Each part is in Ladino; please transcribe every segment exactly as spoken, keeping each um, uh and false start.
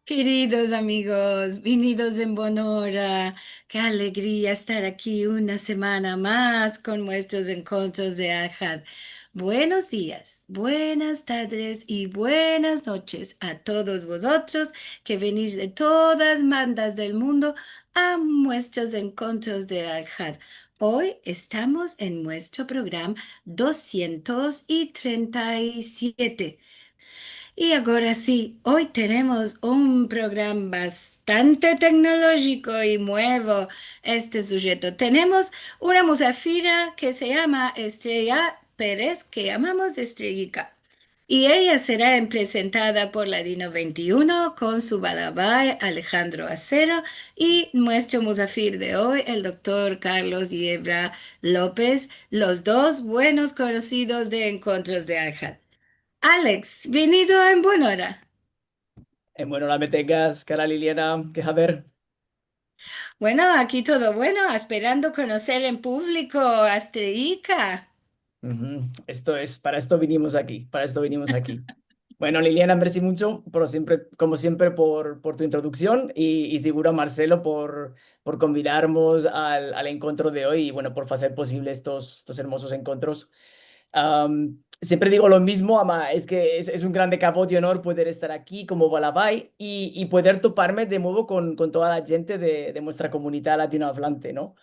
Keridos amigos, vinidos en bona ora. Ke alegria estar aki una semana mas kon muestros enkontros de Alhad. Buenos dias, buenas tardes i buenas noches a todos vozotros ke venish de todas bandas del mundo a muestros enkontros de Alhad. Oy estamos en muestro program dosientos i trenta i siete. I agora si, oy tenemos un program bastante teknolojiko i muevo este sujeto. Tenemos una musafira ke se yama Estrella Perez, ke yamamos Estrellika. I eya sera prezentada por Ladino vente i uno kon su balabay Alejandro Acero i muestro musafir de oy, el doktor Carlos Yebra Lopez, los dos buenos konosidos de Enkontros de Alhad. Alex, vinido en bona ora. En bona ora me tengas, kara Liliana, ke haber? Bueno, aki todo bueno, asperando konoser en publiko a Estrellika. Uhu. Esto es, para esto vinimos aki, para esto vinimos aki. Bueno, Liliana, mersi muncho, por siempre, komo siempre, por, por tu introduksion i, i seguro a Marcelo por, por konvidarmos al, al enkontro de oy i, bueno, por azer posivle estos, estos ermozos enkontros. Am, siempre digo lo mizmo, ama, es ke es, es un grande kavod i onor poder estar aki komo balabay i, i poder toparme de muevo kon, kon toda la djente de, de muestra komunidad ladinoavlante, no?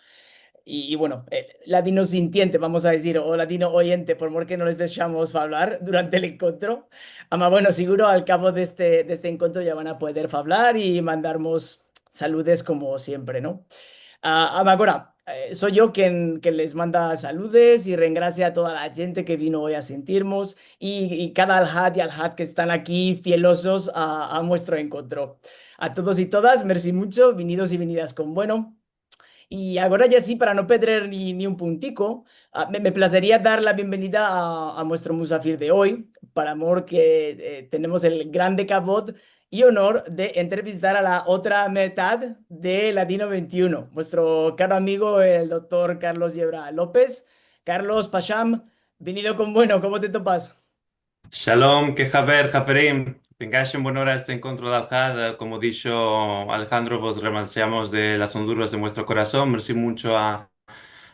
I, i bueno, eh, ladino sintiente, vamos a dizir, o ladino oyente, por mor ke no les deshamos favlar durante el enkontro. Ama, bueno, seguro al kavo de este, de este enkontro ya van a poder favlar i mandarmos saludes komo siempre, no? A, ama agora, eh, so yo ken, ken les manda saludes i rengrasia a toda la djente ke vino oy a sintirmos i, i kada alhad i alhad ke estan aki fielosos a, a muestro enkontro. A todos i todas, mersi muncho, vinidos i vinidas kon bueno. I agora ya si, para no pedrer ni, ni un puntiko, a, me, me plazeria dar la bienvenida a, a muestro musafir de oy, para mor ke, eh, tenemos el grande kavod i onor de entrevistar a la otra metad de Ladino vente i uno, muestro karo amigo, el doktor Carlos Yebra Lopez. Carlos, pasham, vinido kon bueno, komo te topas? Shalom, ke haber, haverim. Vengash en bona ora a este enkontro de alhad. Komo disho Alejandro, vos remasiamos de las onduras de muestro korason. Mersi muncho a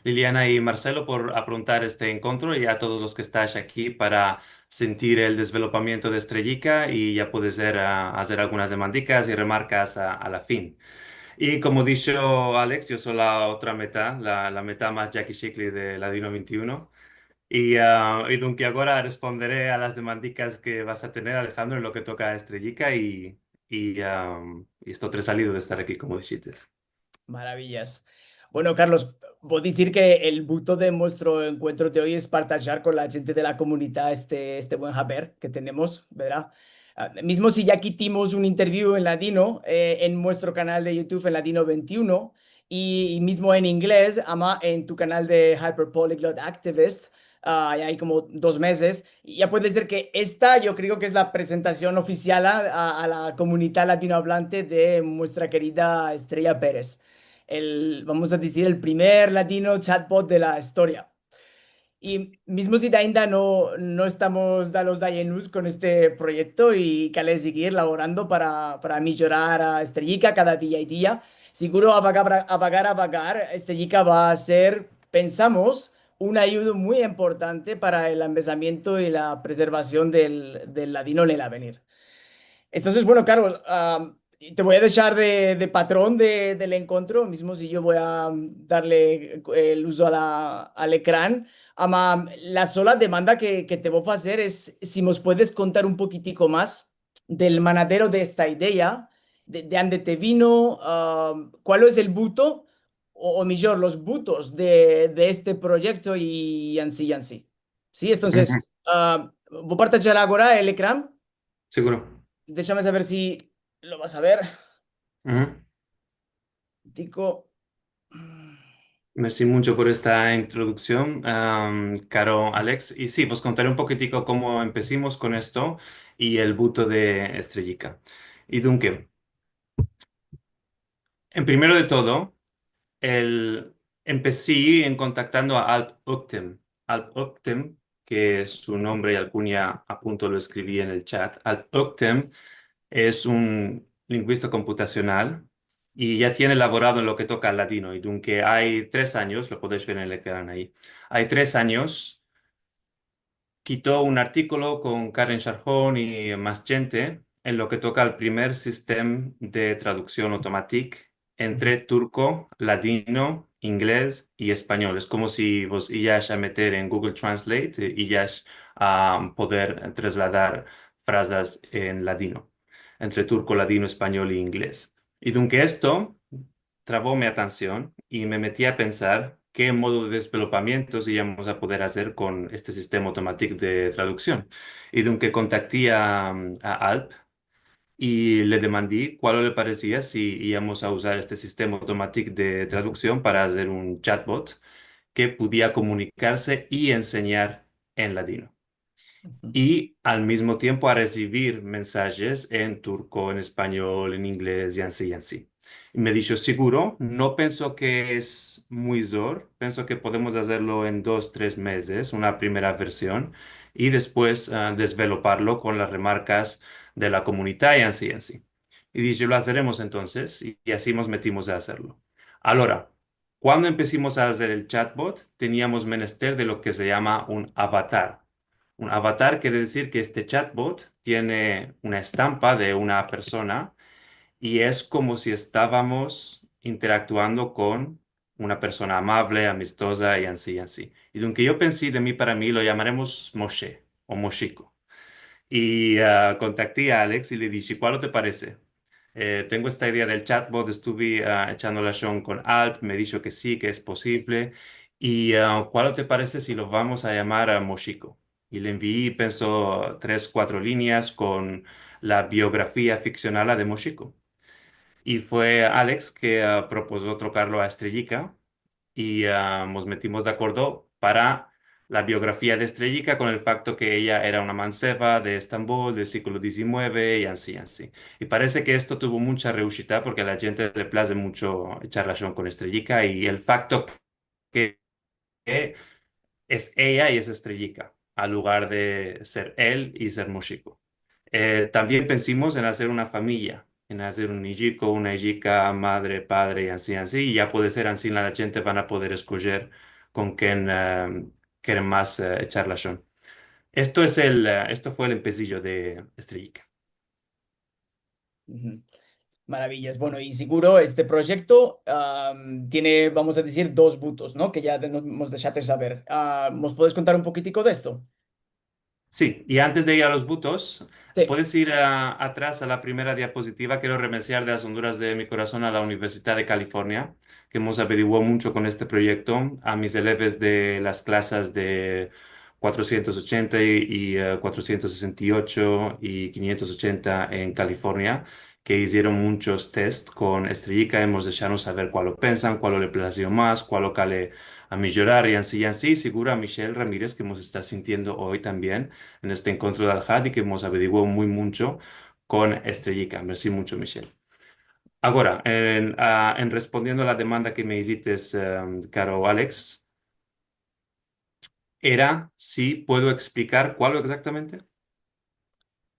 Liliana i Marcelo por aprontar este enkontro i a todos los ke estash aki para sintir el desvelopamiento de Estrellika i ya poder azer, a, azer algunas demandikas i remarkas a, a la fin. I komo disho Alex, yo so la otra metad, la, la metad mas Jackie Shickley de Ladino vente i uno. I, a, i dunke agora respondere a las demandikas ke vas a tener, Alejandro, en lo ke toka a Estrellika i, i, a, i esto tre salido de estar aki, komo dishites. Maraviyas. Bueno, Carlos, vo a dizir ke el buto de muestro enkuentro de oy es partajar kon la djente de la komunidad este, este buen haber ke tenemos, verdad? A, mizmo si ya ki itimos un interview en ladino, eh, en muestro kanal de YouTube en Ladino vente i uno, i, i mizmo en inglez, ama en tu kanal de Hyper Polyglot Activist, a, ya ay komo dos mezes. I ya puede ser ke esta, yo kreo ke es la prezentasion ofisial a, a, a la komunidad ladinoavlante de muestra kerida Estrella Perez. El, vamos a dizir, el primer ladino chatbot de la istoria. I mizmo si ainda no, no estamos da los dayenus kon este proyekto i ke ale de sigir lavorando para, para mijorar a Estrellika kada dia i dia. Seguro a vagar, a vagar, a vagar, Estrellika va a ser, pensamos, un ayudo muy importante para el ambezamiento i la prezervasion del, del ladino en el avenir. Entonses, bueno, Carlos, a, i te vo a deshar de, de patron de, del enkontro, mizmo si yo vo a darle el uzo a la, al ekran. Ama, la sola demanda ke, ke te vo a azer es si mos puedes kontar un pokitiko mas del manadero de esta idea, de, de ande te vino, a, kual es el buto, o, o mijor, los butos de, de este proyekto i ansi, i ansi. Si, entonses, uhu, a, vo a partajar agora el ekran. Seguro. Deshame saver si lo vas a ver. Uhu. Digo. Mersi muncho por esta introduksion, am, karo Alex. I si, vos kontare un pokitiko komo empesimos kon esto i el buto de Estrellika. I dunke, en primero de todo, el, empesi en kontaktando a Alp Öktem. Alp Öktem, ke es su nombre i alkunya, apunto, lo eskrivi en el chat. Alp Öktem es un, linguista komputasional i ya tiene lavorado en lo ke toka al ladino. I dunke ay tres anyos, lo podesh ver en el ekran ayi, ay tres anyos, kito un artikolo kon Karen Sharhon i mas djente en lo ke toka al primer sistem de traduksion automatik entre turko, ladino, inglez i espanyol. Es komo si vos iyash a meter en Google Translate, eh, iyash a poder trasladar frazas en ladino, entre turko, ladino, espanyol i inglez. I dunke esto travo mi atension i me meti a pensar ke modo de desvelopamientos iyamos a poder azer kon este sistema automatik de traduksion. I dunke kontakti a, a Alp i le demandi kualo le paresia si iyamos a uzar este sistema automatik de traduksion para azer un chatbot ke pudia komunikarse i ensenyar en ladino. I al mizmo tiempo a resivir mensajes en turko, en espanyol, en inglez, i ansi, i ansi. I me disho, "Siguro, no penso ke es muy zor, penso ke podemos azerlo en dos, tres mezes, una primera version, i despues, ah, desveloparlo kon las remarkas de la komunidad, i ansi, i ansi." I dishe, "Lo azeremos entonses", i, i ansi mos metimos a azerlo. Agora, kuando empesimos a azer el chatbot, teniamos menester de lo ke se yama un avatar. Un avatar kere dizir ke este chatbot tiene una estampa de una persona i es komo si estavamos interaktuando kon una persona amavle, amistoza i ansi, i ansi. I dunke yo pensi de mi para mi, lo yamaremos Moshe o Moshiko. I, ah, kontakti a Alex i le dishe, "Kualo te parese? Eh, tengo esta idea del chatbot, estuve, ah, echando lashon kon Alp, me disho ke si, ke es posivle. I, ah, kualo te parese si lo vamos a yamar a Moshiko?" I le envii, penso, tres, kuatro linyas kon la biografia fiksionala de Moshiko. I fue Alex ke, ah, propozo trokarlo a Estreyika, i, ah, mos metimos de akordo para la biografia de Estreyika kon el fakto ke eya era una manseva de Estambol del siglo dizinueve, i ansi, i ansi. I parese ke esto tuvo muncha reushita porke a la djente le plaze muncho echar lashon kon Estreyika, i el fakto ke es eya i es Estreyika, al lugar de ser el i ser Moshiko. Eh, tambien pensimos en azer una famiya, en azer un ijiko, una ijika, madre, padre, i ansi, i ansi, i ya puede ser ansi la djente van a poder eskojer kon ken, eh, keren mas, eh, echar lashon. Esto es el, eh, esto fue el empesijo de Estreyika. Uhu. Maravillas. Bueno, i siguro este proyekto, am, tiene, vamos a dizir, dos butos, no? Ke ya de-, no-, mos deshates saver. Ah, mos puedes kontar un pokitiko de esto? Si, i antes de ir a los butos, si, puedes ir a, atras a la primera diapozitiva. Kero remersiar de las onduras de mi korason a la Universidad de California, ke mos averiguo muncho kon este proyekto, a mis eleves de las klasas de kuatrosientos ochenta i, i, eh, kuatrosientos sesenta i ocho i kinyentos ochenta en California, ke izieron munchos test kon Estreyika, i mos desharon saver kualo pensan, kualo le plazio mas, kualo kale a mijorar, i ansi, i ansi. Siguro a Michelle Ramírez, ke mos esta sintiendo oy tambien en este enkontro de Alhad i ke mos averiguo muy muncho kon Estreyika. Mersi muncho, Michelle. Agora, en, ah, en respondiendo a la demanda ke me izites, em, karo Alex, era si puedo eksplicar kualo egzaktamente.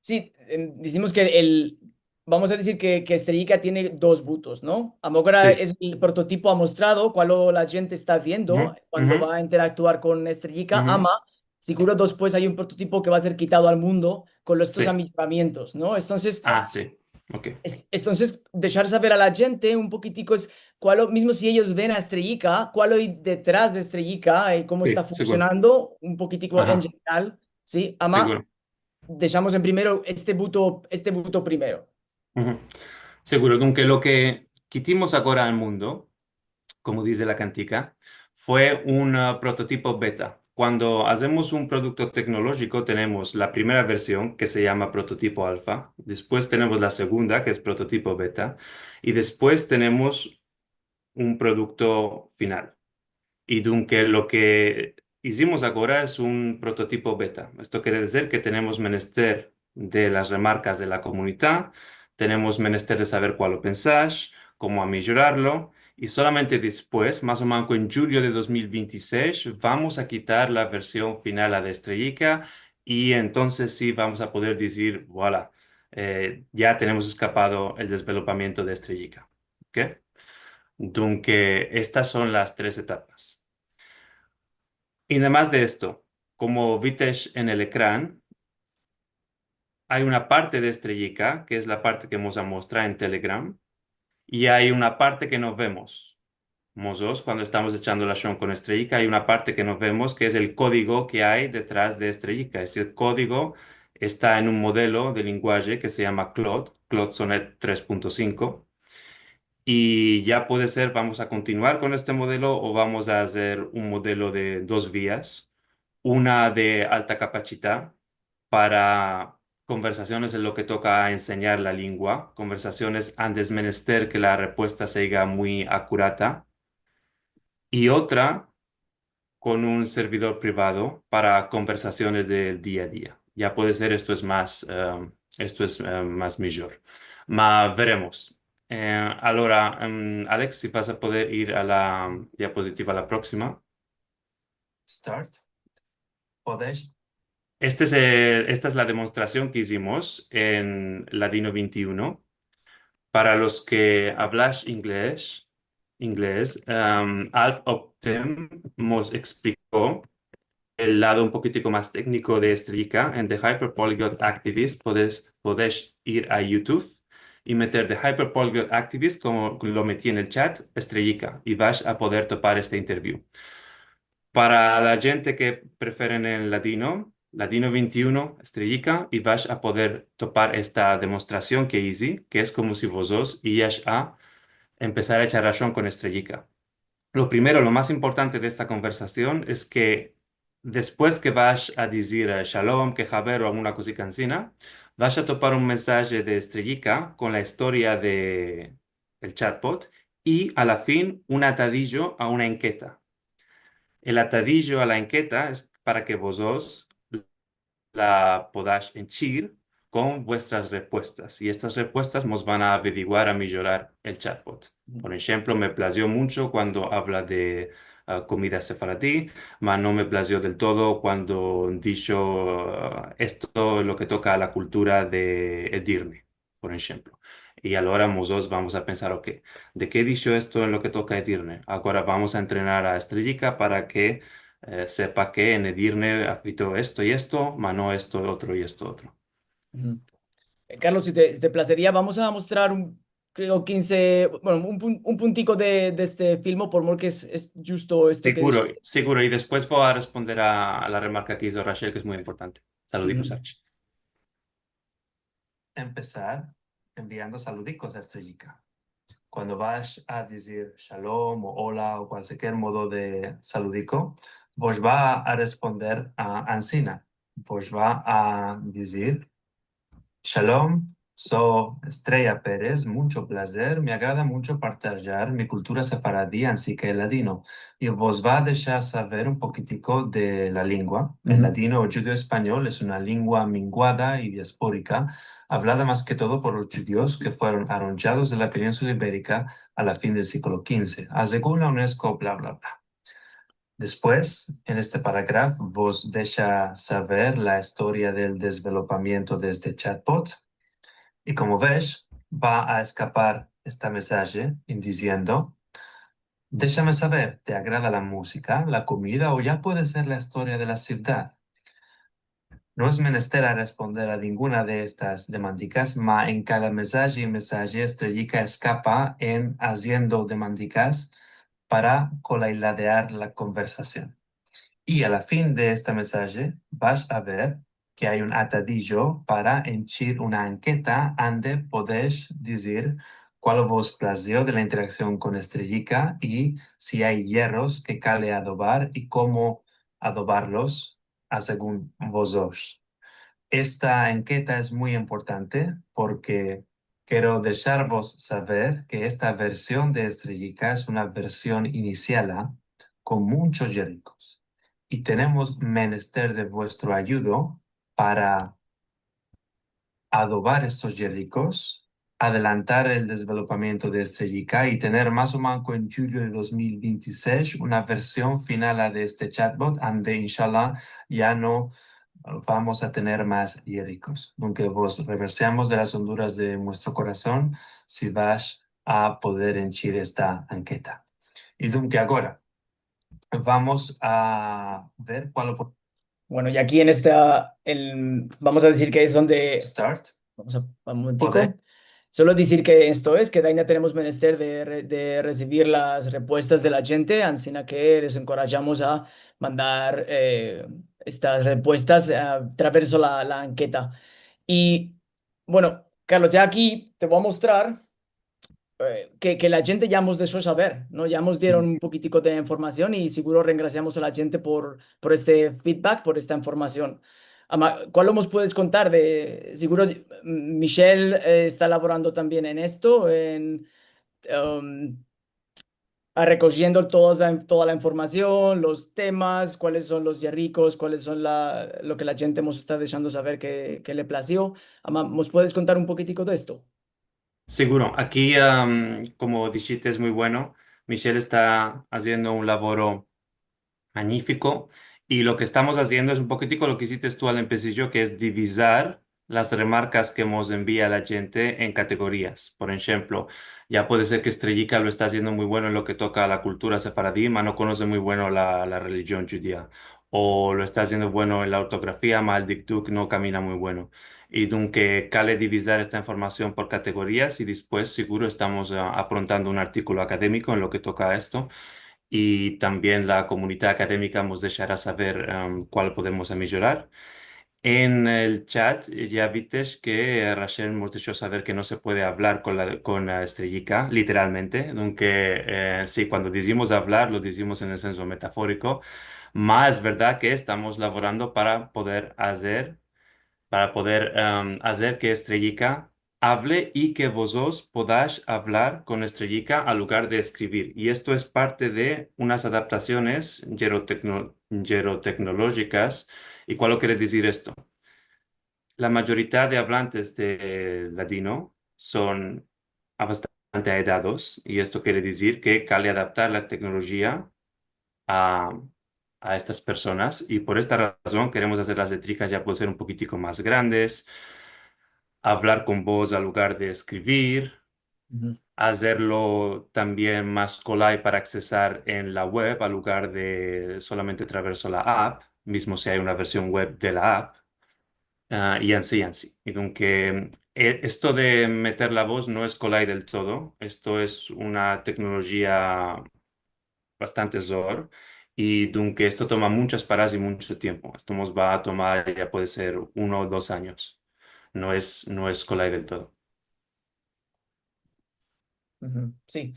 Si, em, dizimos ke el, vamos a dizir ke, ke Estreyika tiene dos butos, no? Agora si, es el prototipo amostrado, kualo la djente esta viendo, uhu, kuando, uhu, va a interaktuar kon Estreyika, uhu, ama, siguro despues ay un prototipo ke va a ser kitado al mundo kon estos, si, amijoramientos, no? Entonses, ah, si. Okey. Es-, entonses, deshar saver a la djente un pokitiko es kualo, mizmo si eyos ven a Estreyika, kualo ay detras de Estreyika, eh, komo, si, esta, siguro, funsionando, un pokitiko, aha, en jeneral, si? Ama, siguro, deshamos en primero este buto, este buto primero. Uhu. Siguro, aunke lo ke kitimos agora al mundo, komo dize la kantika, fue un, ah, prototipo beta. Kuando azemos un produkto teknolojiko, tenemos la primera version, ke se yama prototipo alfa, despues tenemos la segunda, ke es prototipo beta, i despues tenemos un produkto final. I dunke lo ke izimos agora es un prototipo beta. Esto kere dizir ke tenemos menester de las remarkas de la komunidad, tenemos menester de saver kualo pensash, komo amijorarlo, i solamente despues, mas o menos en djulio de dos mil vente i sesh, vamos a kitar la version final a de Estreyika, i entonses si vamos a poder dizir, voilà, eh, ya tenemos eskapado el dezvelopamiento de Estreyika. Oke? Dunke, estas son las tres etapas. I ademas de esto, komo vitesh en el ekran, ay una parte de Estreyika, ke es la parte ke mos amostra en Telegram, i ay una parte ke no vemos. Mozotros, kuando estamos echando lashon kon Estreyika, ay una parte ke no vemos, ke es el kodigo ke ay detras de Estreyika. Este kodigo esta en un modelo de lenguaje ke se yama Claude, Claude Sonnet tres punto sinko. I ya puede ser, vamos a kontinuar kon este modelo o vamos a azer un modelo de dos vias, una de alta kapasita para konversasiones en lo ke toka a ensenyar la lengua, konversasiones andes menester ke la repuesta seiga muy akurata, i otra kon un servidor privado para konversasiones del dia a dia. Ya puede ser, esto es mas, em, esto es, em, mas mijor. Ma veremos. Eh, alora, em, Alex, si vas a poder ir a la diapozitiva, la proksima. Start. Podesh. Este es el, esta es la demostrasion ke izimos en Ladino vente i uno. Para los ke avlash inglez, inglez, em, Alp Optem mos ekspliko el lado un pokitiko mas tekniko de Estreyika. En The Hyperpolyglot Activist podesh, podesh ir a YouTube i meter The Hyperpolyglot Activist, komo lo meti en el chat, Estreyika, i vash a poder topar este interview. Para la djente ke preferen en ladino, Ladino vente i uno, Estreyika, i vash a poder topar esta demostrasion ke izi, ke es komo si vozotros ivash a empesar a echar lashon kon Estreyika. Lo primero, lo mas importante de esta konversasion es ke despues ke vash a dizir, eh, shalom, ke haber o alguna kozika ansina, vash a topar un mensaje de Estreyika kon la istoria de el chatbot i a la fin un atadijo a una enketa. El atadijo a la enketa es para ke vozotros la podash enchir kon vuestras repuestas. I estas repuestas mos van a averiguar a mijorar el chatbot. Por enshemplo, me plazio muncho kuando avla de, ah, komida sefaradi, ma no me plazio del todo kuando disho, ah, esto lo ke toka a la kultura de Edirne, por enshemplo. I agora mozotros vamos a pensar, oke, de ke disho esto en lo ke toka Edirne? Agora vamos a entrenar a Estreyika para ke, eh, sepa ke en Edirne afito esto i esto, ma no esto otro i esto otro. Uhu. Eh, Carlos, si te, si te plazeria, vamos a mostrar un, kreo, kinze, bueno, un pun-, un puntiko de, de este filmo, por mor ke es, es djusto esto ke disho. Siguro, siguro. I despues vo a responder a, a la remarka ke izo Rachel, ke es muy importante. Saludikos, Rachel. Empesar enviando saludikos a Estreyika. Kuando vash a dizir shalom o ola o kualkier modo de saludiko, vos va a responder a ansina. Vos va a dizir: Shalom, so Estrella Perez, muncho plazer, me agrada muncho partajar mi kultura sefaradi, ansi ke el ladino. I vos va a deshar saver un pokitiko de la lengua. El ladino o djudeo-espanyol es una lengua minguada i diasporika, avlada mas ke todo por los djudios ke fueron arondjados de la peninsula iberika a la fin del siglo kinze, a, segun la UNESCO, bla, bla, bla. Despues, en este paragraf, vos desha saver la istoria del dezvelopamiento de este chatbot. I komo vesh, va a eskapar esta mensaje en diziendo: Deshame saver, te agrada la muzika, la komida o ya puede ser la istoria de la sivdad? No es menester a responder a ninguna de estas demandikas, ma en kada mensaje i mensaje Estreyika eskapa en aziendo demandikas para kolailadear la konversasion. I a la fin de esta mensaje vash a ver ke ay un atadijo para enchir una anketa ande podesh dizir kual vos plazio de la interaksion kon Estreyika i si ay yerros ke kale adobar i komo adobarlos, a segun vozotros. Esta anketa es muy importante porke kero desharvos saver ke esta version de Estreyika es una version inisial, a, kon munchos yerrikos. I tenemos menester de vuestro ayudo para adobar estos yerrikos, adelantar el dezvelopamiento de Estreyika i tener mas o manko en djulyo de dos mil vente i sesh una version final de este chatbot, ande, inshallah, ya no vamos a tener mas yerrikos. Dunke vos reversemos de las onduras de muestro korason si vash a poder enchir esta anketa. I dunke agora vamos a ver kual opor- Bueno, i aki en esta, el, vamos a dizir ke es donde start. Vamos a, un momentico. Poder. Solo dizir ke esto es, ke ainda tenemos menester de re-, de resivir las repuestas de la djente, ansina ke les enkorajamos a mandar, eh, estas repuestas a traverso la, la anketa. I, bueno, Carlos, ya aki te vo a mostrar, eh, ke, ke la djente ya mos desho saver, no? Ya mos dieron un pokitiko de informasion i siguro rengrasiamos a la djente por, por este feedback, por esta informasion. Ama, kualo mos puedes kontar de, siguro, mm, Michelle, eh, esta lavorando tambien en esto, en, em, a rekojiendo todas la, toda la informasion, los temas, kuales son los yerrikos, kuales son la, lo ke la djente mos esta deshando saver ke, ke le plazio. Ama, mos puedes kontar un pokitiko de esto? Siguro. Aki, am, komo dishites, es muy bueno. Michelle esta aziendo un lavoro manyifiko. I lo ke estamos aziendo es un pokitiko lo ke izites tu al empezijo, ke es divizar las remarkas ke mos envia la djente en kategorias. Por enshemplo, ya puede ser ke Estreyika lo esta aziendo muy bueno en lo ke toka a la kultura sefaradi, ma no konoze muy bueno la, la relijion djudia. O lo esta aziendo bueno en la ortografia, ma el dikduk no kamina muy bueno. I dunke kale divizar esta informasion por kategorias i despues siguro estamos, ah, aprontando un artikulo akademiko en lo ke toka a esto. I tambien la komunidad akademika mos deshara saver, em, kual podemos amillorar. En el chat, eh, ya vites ke Rachel mos desho saver ke no se puede avlar kon la, kon la Estreyika, literalmente. Aunke, eh, si, kuando dizimos avlar, lo dizimos en el senso metaforiko. Ma es verdad ke estamos lavorando para poder azer, para poder, em, azer ke Estreyika avle i ke vozos podash avlar kon Estreyika al lugar de eskrivir. I esto es parte de unas adaptasiones yerotecno-, yeroteknolojikas. I kualo kere dizir esto? La mayorita de avlantes de ladino son a bastante aedados, i esto kere dizir ke kale adaptar la teknolojia a, a estas personas, i por esta razon keremos azer las letrikas ya puede ser un pokitiko mas grandes, avlar kon voz al lugar de eskrivir, azerlo tambien mas kolay para aksesar en la web al lugar de solamente traverso la app, mizmo si ay una version web de la app, ah, i ansi, ansi. I dunke, eh, esto de meter la voz no es kolay del todo, esto es una teknolojia bastante zor, i dunke esto toma munchas paras i muncho tiempo. Esto mos va a tomar, ya puede ser uno o dos anyos. No es, no es kolay del todo. Si.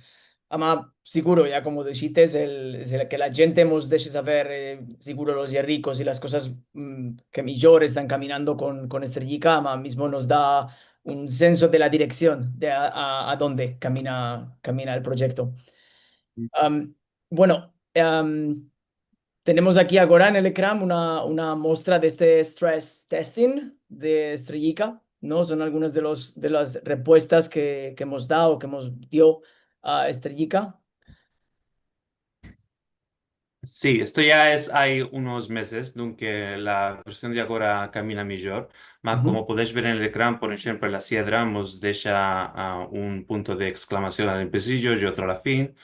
Ama, siguro, ya komo dishites, el, el ke la djente mos deshe saver, eh, siguro los yerrikos i las kozas, mm, ke mijor estan kaminando kon, kon Estreyika, ama mizmo nos da un senso de la direksion de a, a, adonde kamina, kamina el proyekto. Am, bueno, am, tenemos aki agora en el ekran una, una mostra de este stress testing de Estreyika, no? Son algunas de los, de las repuestas ke, ke mos da o ke mos dio a Estreyika. Si, esto ya es, ay unos mezes, dunke la version de agora kamina mijor. Ma, komo podesh ver en el ekran, por enshemplo, la siedra mos desha, ah, un punto de eksklamasion al empezijo i otro a la fin.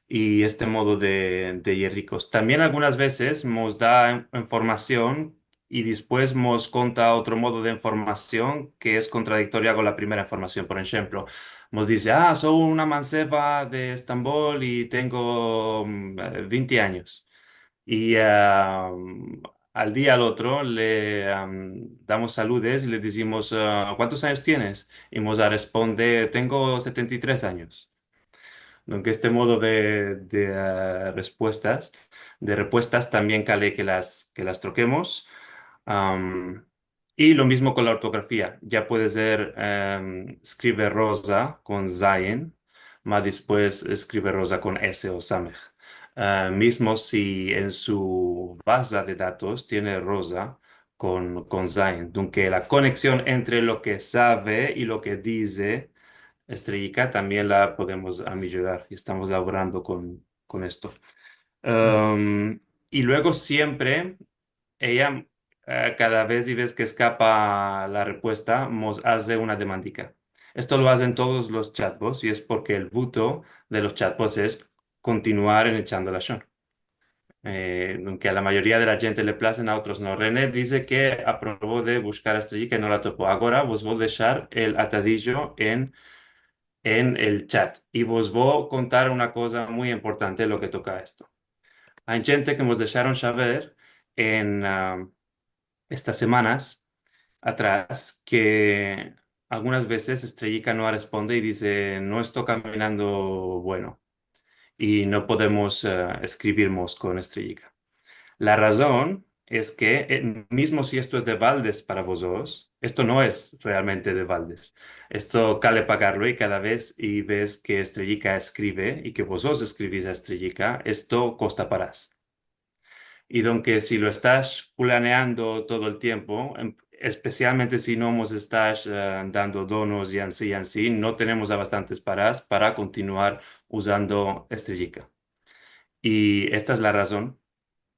I este modo de, de yerrikos. Tambien algunas vezes mos da in-, informasion i despues mos konta otro modo de informasion ke es kontradiktoria kon la primera informasion. Por enshemplo, mos dize, "Ah, so una manseva de Estambol i tengo, mm, eh, vente anyos." I, ah, al dia al otro le, am, damos saludes i le dizimos, ah, "Kuantos anyos tienes?" I mos aresponde, "Tengo setenta i tres anyos." Dunke este modo de, de, ah, respuestas, de repuestas tambien kale ke las, ke las trokemos. Am, i lo mizmo kon la ortografia. Ya puede ser, em, eskrive Roza kon zayin, ma despues eskrive Roza kon S o sameh. Eh, mizmo si en su baza de datos tiene Roza kon, kon zayin. Dunke la koneksion entre lo ke save i lo ke dize Estreyika tambien la podemos amillorar i estamos lavorando kon, kon esto. Em, i luego siempre eya eh, kada vez i vez ke eskapa la repuesta, mos aze una demandika. Esto lo azen todos los chatbots i es porke el buto de los chatbots es kontinuar en echando lashon. Eh, aunke a la mayoria de la djente le plazen, a otros no. René dize ke aprovo de bushkar estreyika i no la topo. Agora vos vo deshar el atadijo en, en el chat i vos vo kontar una koza muy importante lo ke toka a esto. Ay djente ke mos desharon saver en, ah, estas semanas atras ke algunas vezes estreyika no responde i dize, "No esto kaminando bueno i no podemos, eh, eskrivir mos kon estreyika." La razon es ke, eh, mizmo si esto es de baldes para vozotros, esto no es realmente de baldes. Esto kale pagarlo i kada vez i vez ke estreyika eskrive i ke vozotros eskrivis a estreyika, esto kosta paras. I donke si lo estas kulaneando todo el tiempo, em, espesialmente si no mos estas, eh, dando donos i ansi, i ansi, no tenemos a bastantes paras para kontinuar uzando estreyika. I esta es la razon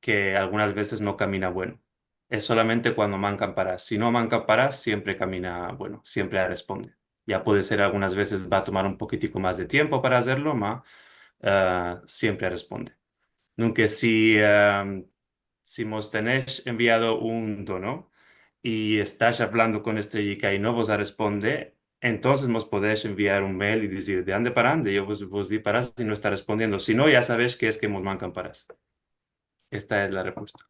ke algunas vezes no kamina bueno. Es solamente kuando mankan paras. Si no mankan paras, siempre kamina bueno, siempre responde. Ya puede ser algunas vezes va a tomar un pokitiko mas de tiempo para azerlo, ma, eh, siempre responde. Nunka si, em, si mos tenesh enviado un dono i estash avlando kon estreyika i no vos responde, entonses mos podesh enviar un mail i dizir, "De ande para ande, yo vos, vos di paras i no esta respondiendo." Si no, ya savesh ke es ke mos mankan paras. Esta es la repuesta.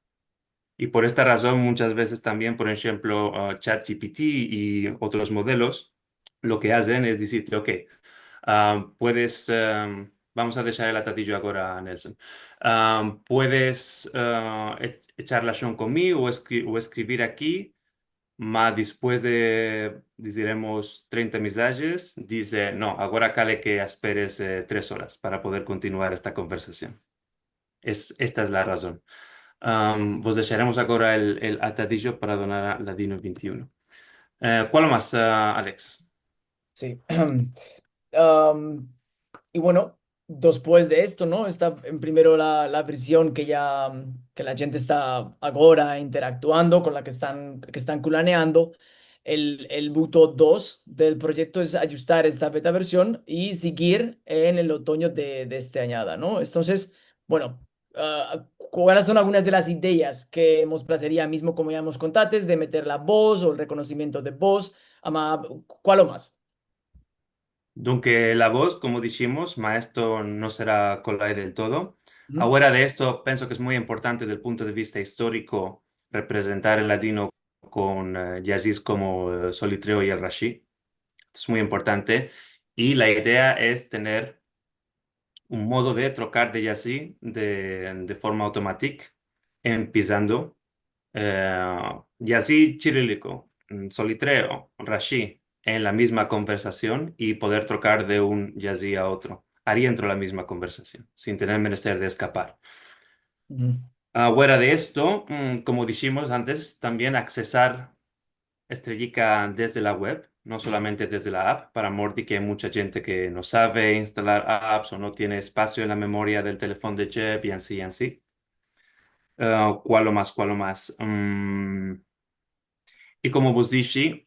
I por esta razon, munchas vezes tambien, por enshemplo, ah, ChatGPT i otros modelos, lo ke azen es dizirte, "Ok, ah, puedes, em, vamos a deshar el atadijo agora, Nelson. Ah, puedes, ah, e-, echar lashon kon mi o eskri-, o eskrivir aki, ma despues de, diziremos, trenta mensajes, dize, 'No, agora kale ke asperes, eh, tres oras para poder kontinuar esta konversasion.' Es, esta es la razon." Am, vos desharemos agora el, el atadijo para donar a Ladino vente i uno. Eh, kualo mas, ah, Alex? Si. Am, i bueno, despues de esto, no? Esta en primero la, la version ke ya, ke la djente esta agora interaktuando, kon la ke estan, ke estan kulaneando. El, el buto dos del proyekto es ayustar esta beta version i sigir en el otoño de, de este anyada, no? Entonses, bueno, ah, kualas son algunas de las ideyas ke mos plazeria mizmo, komo ya mos kontates, de meter la voz o el rekonosimiento de voz, ama, kualo mas? Donke la voz, komo dishimos, ma esto no sera kolay del todo. Uhu. Afuera de esto, penso ke es muy importante del punto de vista istoriko reprezentar el ladino kon, eh, yazis komo, eh, Solitreo i el Rashi. Esto es muy importante. I la idea es tener un modo de trokar de yazi de, de forma automatik, empezando, eh, yazi chiriliko, mm, Solitreo, Rashi, en la mizma konversasion i poder trokar de un yazi a otro, adientro de la mizma konversasion, sin tener menester de eskapar. Uhu. Afuera de esto, mm, komo dishimos antes, tambien aksesar Estreyika desde la web, no solamente desde la app, para mor de ke ay muncha djente ke no save instalar apps o no tiene espasio en la memoria del telefon de djep i ansi, i ansi. Eh, kualo mas, kualo mas? Mm, i komo vos dishi,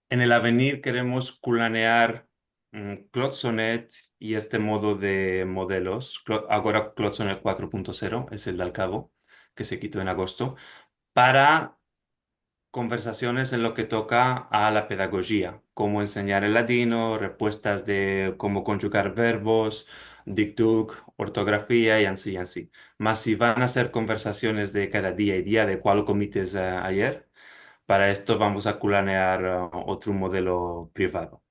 en el avenir keremos kulanear, mm, Claude Sonnet i este modo de modelos. Clau-, agora Claude Sonnet kuatro punto zero es el del kavo, ke se kito en agosto, para konversasiones en lo ke toka a la pedagojia, komo ensenyar el ladino, repuestas de komo konjugar verbos, dikduk, ortografia i ansi, i ansi. Mas si van a ser konversasiones de kada dia i dia de kualo komites, eh, ayer, para esto vamos a kulanear, eh, otro modelo privado.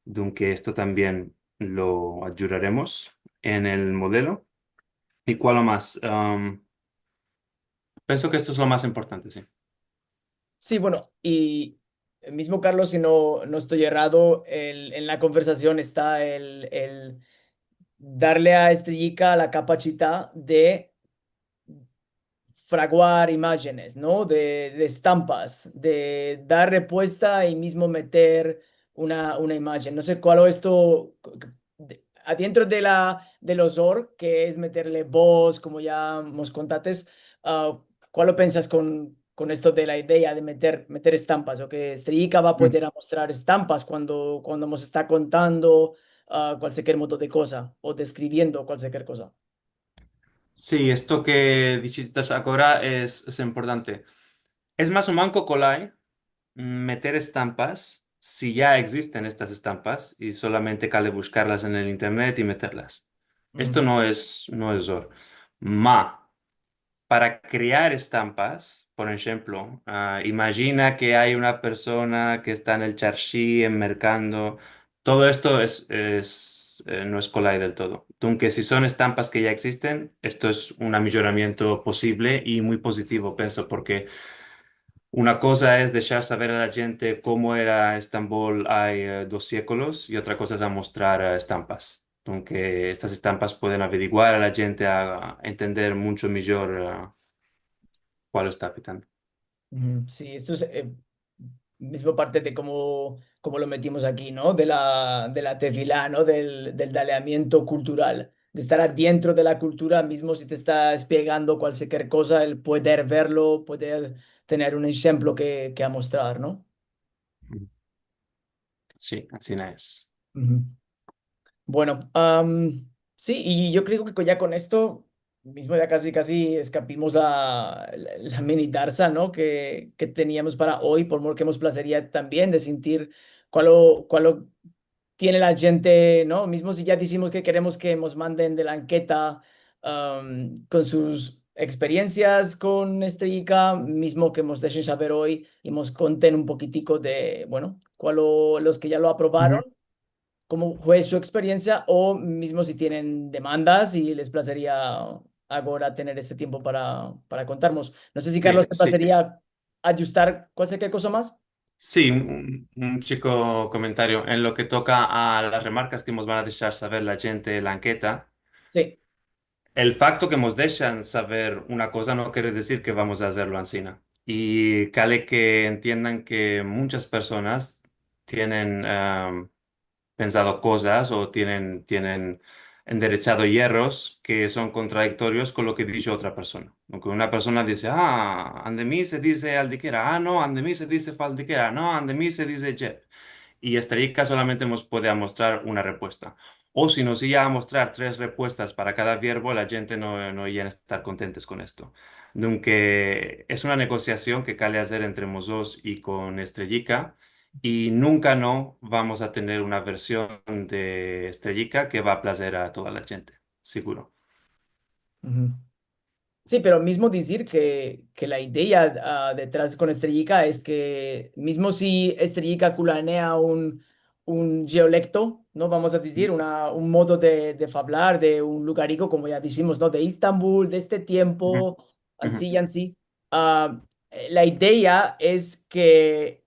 Donke esto tambien lo ayudaremos en el modelo. I kualo mas? Am, penso ke esto es lo mas importante, si. Si, bueno, i mizmo Carlos, si no, no esto errado, el, en la konversasion esta el, el darle a estreyika la kapasita de fraguar imajenes, no? De, de estampas, de dar repuesta i mizmo meter una, una imajen. No se kualo esto, de, adientro de la, de los org, ke es meterle voz, komo ya mos kontates, ah, kualo pensas kon, kon esto de la idea de meter, meter estampas, o ke Estreyika va a poder amostrar estampas kuando, kuando mos esta kontando, ah, kualsiker modo de koza, o deskriviendo kualsiker koza? Si, esto ke dishites agora es, es importante. Es mas o manko kolay meter estampas si ya egzisten estas estampas i solamente kale bushkarlas en el internet i meterlas. Esto no es, no es zor. Ma, para krear estampas, por enshemplo, ah, imajina ke ay una persona ke esta en el charshi, en merkando, todo esto es, es, eh, no es kolay del todo. Dunke, si son estampas ke ya egzisten, esto es un amejoramiento posivle i muy pozitivo, penso, porke una koza es deshar saver a la djente komo era Estambol ay, eh, dos sieklos, i otra koza es amostrar, eh, estampas. Dunke, estas estampas pueden averiguar a la djente a, a entender muncho mijor, eh, kualo esta afektando. Uhu, si, esto es, eh, mizmo parte de komo, komo lo metimos aki, no? De la, de la tefila, no? Del, del daleamiento kultural, de estar adientro de la kultura, mizmo si te esta espiegando kualsiker koza, el pueder verlo, pueder tener un enshemplo ke, ke amostrar, no? Si, ansina es. Uhu. Bueno, am, si, i yo kreo ke ya kon esto, mizmo ya kaji, kaji eskapimos la, la, la mini darsa, no? Ke, ke teniamos para oy, por mor ke mos plazeria tambien de sintir kualo, kualo tiene la djente, no? Mizmo si ya dishimos ke keremos ke mos manden de la anketa, am, kon sus eksperiensias kon Estreyika, mizmo ke mos deshen saver oy i mos konten un pokitiko de, bueno, kualo, los ke ya lo aprovaron, komo fue su eksperiensia, o mizmo si tienen demandas i les plazeria agora tener este tiempo para, para kontarmos. No se si, Karlos, te plazeria ajustar kualsiker koza mas. Si, un, un chiko komentario. En lo ke toka a las remarkas ke mos van a deshar saver la djente en la anketa, si, el fakto ke mos deshan saver una koza no kere dizir ke vamos a azerlo ansina. I kale ke entiendan ke munchas personas tienen, em, pensado kozas o tienen, tienen enderechado yerros ke son kontradiktorios kon lo ke disho otra persona. Aunke una persona dize, "Ah, ande mi se dize aldikera, ah, no, ande mi se dize faldikera, no, ande mi se dize djep." I Estreyika solamente mos puede amostrar una repuesta. O si mos iva a amostrar tres repuestas para kada vierbo, la djente no, no ivan a estar kontentes kon esto. Dunke, es una negosiasion ke kale azer entre mozotros i kon Estreyika, i nunka no vamos a tener una version de Estreyika ke va a plazer a toda la djente, siguro. Uhu. Si, pero mizmo dizir ke, ke la idea, ah, detras kon Estreyika es ke mizmo si Estreyika kulanea un, un diyalekto, no, vamos a dizir, una, un modo de, de fablar de un lugariko, komo ya dishimos, no, de Estambol, de este tiempo, ansi i ansi. Ah, eh, la idea es ke,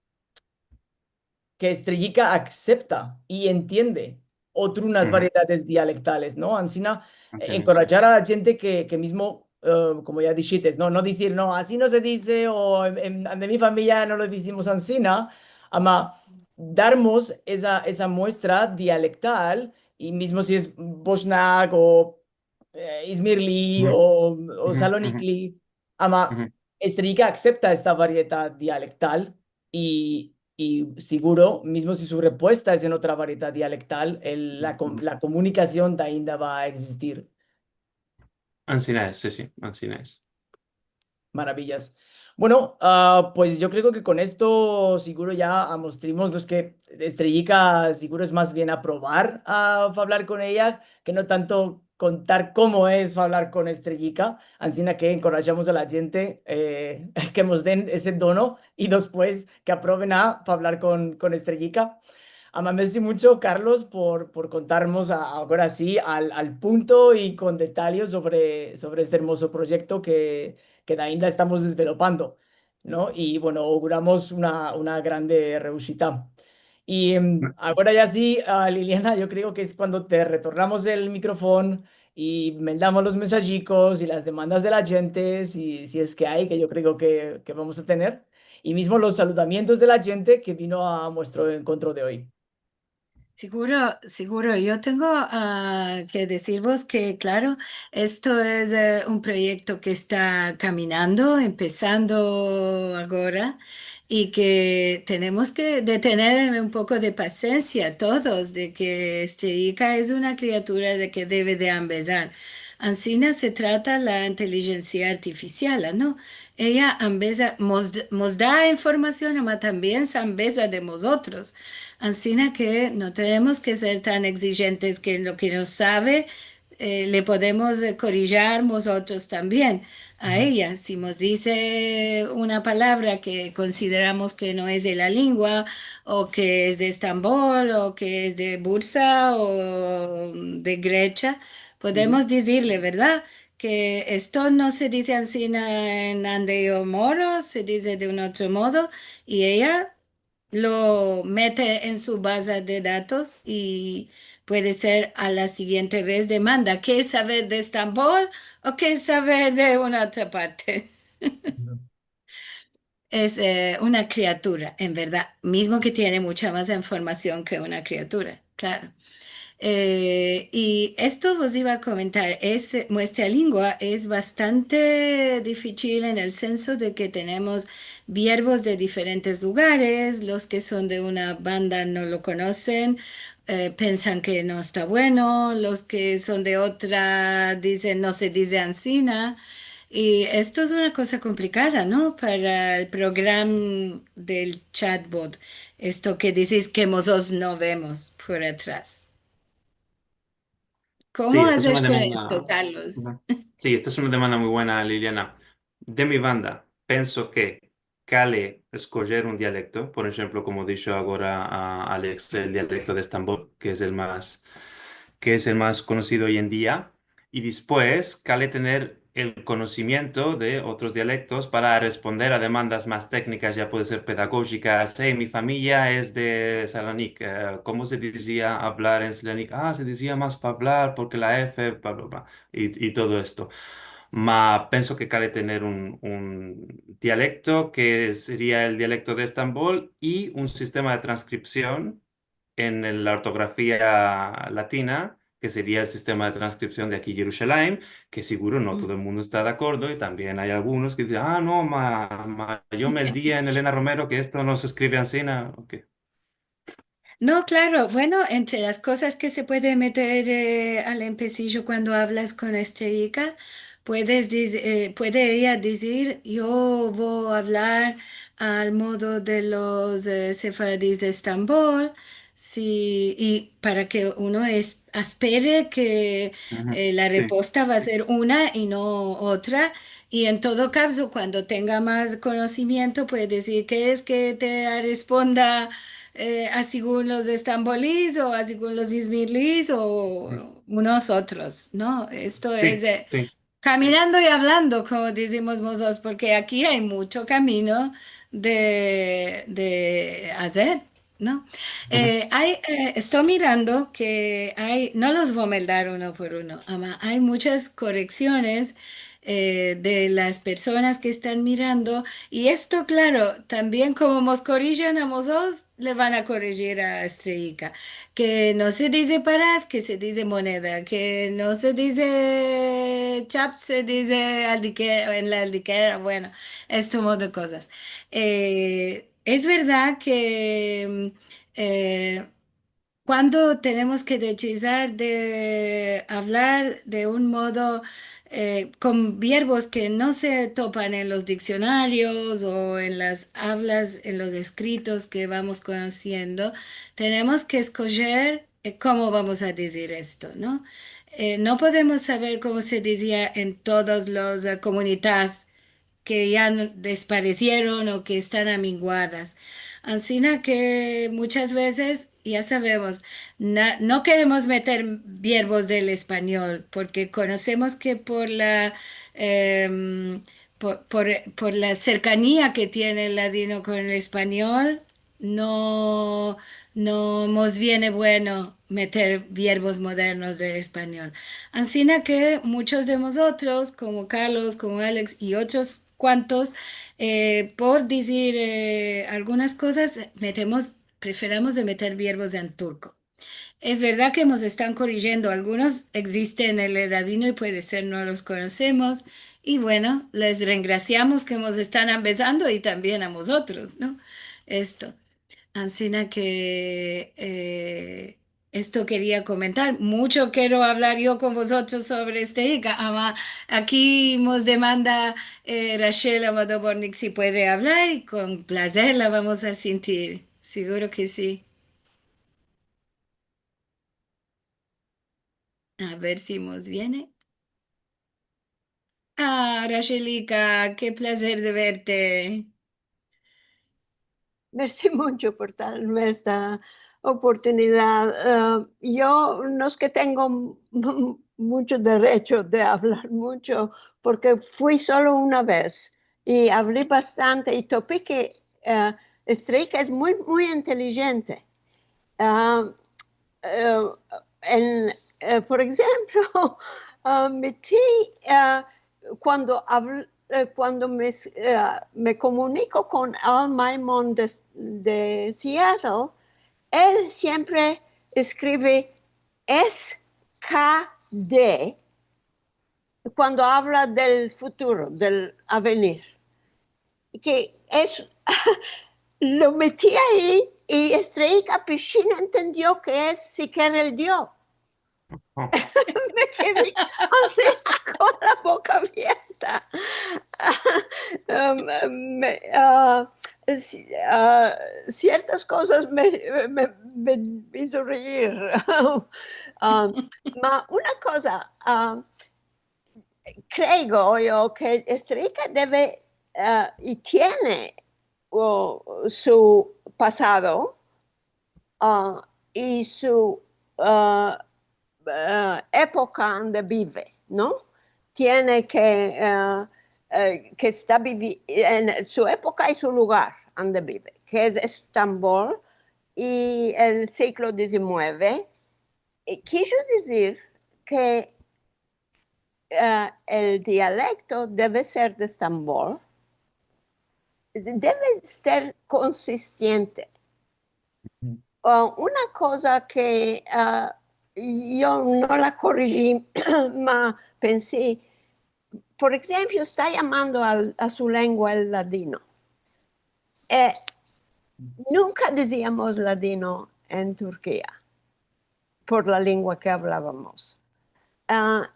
ke Estreyika aksepta i entiende otrunas variedades dialektales, no? Ansina, enkorajjar a la djente ke, ke mizmo, eh, komo ya dishites, no, no dizir, "No, ansi no se dize", o en, en, ande mi famiya no lo dizimos ansina, ama darmos esa, esa muestra dialektal, i mizmo si es boshnak o eh, izmirli o, o salonikli, ama Estreyika aksepta esta variedad dialektal i, i siguro, mizmo si su repuesta es en otra variedad dialektal, el, la kom-, la komunikasion ainda va a egzistir. Ansina es, si, si, ansina es. Maraviyas. Bueno, ah, pues yo kreo ke kon esto siguro ya amostrimos los ke Estreyika siguro es mas bien a provar a fablar kon eya, ke no tanto kontar komo es fablar kon Estreyika. Ansina ke enkorajamos a la djente, eh, ke mos den ese dono i despues ke aproven a fablar kon, kon Estreyika. Ama, mersi muncho, Karlos, por, por kontarmos a-, agora si al, al punto i kon detalyes sovre, sovre este ermozo proyekto ke, ke ainda estamos desvelopando, no? I, bueno, auguramos una, una grande reushita. I, em, agora ya si, ah, Liliana, yo kreo ke es kuando te retornamos el mikrofon i meldamos los mensajikos i las demandas de la djente, si, si es ke ay, ke yo kreo ke, ke vamos a tener. I mizmo los saludamientos de la djente ke vino a muestro enkontro de oy. Siguro, siguro. Yo tengo, ah, ke dizirvos ke, klaro, esto es, eh, un proyekto ke esta kaminando, empesando agora, i ke tenemos ke de tener un poko de pasensia todos, de ke Estreyika es una kriatura de ke deve de ambezar. Ansina se trata la intelijensia artifisial, no? Eya ambeza, mos, mos da informasion, ama tambien se ambeza de mozotros. Ansina ke no tenemos ke ser tan egzijentes ke lo ke no save, eh, le podemos, eh, korijar mozotros tambien a eya. Si mos dize una palavra ke konsideramos ke no es de la lengua, o ke es de Estambol, o ke es de Bursa, o de Gresia, podemos dizirle, verdad? Ke esto no se dize ansina en ande yo moro, se dize de un otro modo, i eya lo mete en su baza de datos i puede ser a la sigiente vez demanda, "Kieres saver de Estambol o kieres saver de una otra parte?" Es, eh, una kriatura, en verdad, mizmo ke tiene mucha mas informasion ke una kriatura, klaro. Eh, i esto vos iva a komentar, este, muestra lengua es bastante difisil en el senso de ke tenemos vierbos de diferentes lugares, los ke son de una banda no lo konosen, eh, pensan ke no esta bueno, los ke son de otra dizen, "No se dize ansina", i esto es una koza komplikada, no? Para el programa del chatbot, esto ke dizis ke mozotros no vemos por atras. Si, komo esta es una azes kon demanda, esto, Carlos? Uhu. Si, esta es una demanda muy buena, Liliana. De mi banda, penso ke kale eskojer un dialekto, por enshemplo, komo disho agora a Alex, el dialekto de Estambol, ke es el mas, ke es el mas konosido oy en dia, i despues kale tener el konosimiento de otros dialektos para responder a demandas mas teknikas, ya puede ser pedagojikas. "Ey, mi famiya es de Selanik, eh, komo se dizia avlar en Selanik?" "Ah, se dizia mas favlar porke la F, bla, bla, bla", i, i todo esto. Ma penso ke kale tener un, un dialekto ke seria el dialekto de Estambol i un sistema de transkripsion en el, la ortografia latina, ke seria el sistema de transkripsion de aki Yerushalayim, ke siguro no todo el mundo esta de akordo, i tambien ay algunos ke dizen, "Ah, no, ma, ma, yo me el di en Elena Romero ke esto no se eskrive ansina", o ke. No, klaro. Bueno, entre las kozas ke se puede meter, eh, al empesijo kuando avlas kon Estreyika, puedes diz-, eh, puede eya dizir, "Yo vo a avlar al modo de los, eh, sefaradis de Estambol", si, i para ke uno es-, espere ke, uhu, eh, la, si, reposta va a ser una i no otra, i en todo kavzo, kuando tenga mas konosimiento, puede dizir, "Kieres ke te responda, eh, asegun los estambolis o asegun los izmirlis o unos otros?", no? Esto es, eh, kaminando i avlando, komo dizimos mozotros, porke aki ay muncho kamino de, de azer, no? Uhu. Eh, ay, eh, esto mirando ke ay, no los vo a meldar uno por uno, ama ay munchas koreksiones, eh, de las personas ke estan mirando, i esto, klaro, tambien komo mos korijen a mozotros, le van a korejir a Estreyika. Ke no se dize paras, ke se dize moneda, ke no se dize chap, se dize aldikera, en la aldikera, bueno, este modo de kozas. Eh, es verdad ke, mm, eh, kuando tenemos ke dechizar de avlar de un modo, eh, kon vierbos ke no se topan en los diksionarios o en las avlas, en los eskritos ke vamos konosiendo, tenemos ke eskojer, eh, komo vamos a dizir esto, no? Eh, no podemos saver komo se dizia en todas las, eh, komunidades ke ya n-, desparesieron o ke estan aminguadas. Ansina ke munchas vezes, ya savemos, na-, no keremos meter vierbos del espanyol, porke konosemos ke por la, em, por, por, por la serkania ke tiene el ladino kon el espanyol, no, no mos viene bueno meter vierbos modernos del espanyol. Ansina ke munchos de mozotros, komo Carlos, komo Alex i otros kuantos, eh, por dizir, eh, algunas kozas, metemos, preferamos de meter vierbos en turko. Es verdad ke mos estan korijiendo algunos, egzisten en el ladino i puede ser no los konosemos. I bueno, les rengrasiamos ke mos estan ambezando i tambien a mozotros, no? Esto. Ansina ke, e, esto keria komentar. Muncho kero avlar yo kon vozotros sovre este iga, ama aki mos demanda, e, Rachel Amado Bortnick si puede avlar i kon plazer la vamos a sintir. Siguro ke si. A ver si mos viene. A, Rachelika, ke plazer de verte. Mersi muncho por darme esta oportunidad. E, yo no es ke tengo mu-, mucho derecho de avlar muncho, porke fui solo una vez i avli bastante i topi ke, e, Estreika es muy, muy intelijente. A, e, en, e, por enshemplo, a, mi tia, a, kuando avl-, e, kuando me s-, e, me komuniko kon Al Maimon de, de Seattle, el siempre eskrive S K D kuando avla del futuro, del avenir. Ke es, lo meti ayi i Estreika pishin entendio ke es sikiera el Dio. Me kedi ansi kon la boka avierta. Em, me, a, si-, a, siertas kozas me, me, me izo reir. A, ma una koza, a, kreo yo ke Estreika deve, a, i tiene, o, su pasado, a, i su, a, a, epoka ande bive, no? Tiene ke, a, e, ke esta bivi-, en su epoka i su lugar ande bive, ke es Estambol i el siglo dizinueve, e, kijo dizir ke, e, el dialekto deve ser de Estambol, deve ser konsistiente. O, una koza ke, a, yo no la koriji, ma pensi, por enshemplo, esta yamando al, a su lengua el ladino. E, nunka diziamos ladino en Turkia por la lengua ke avlavamos. A,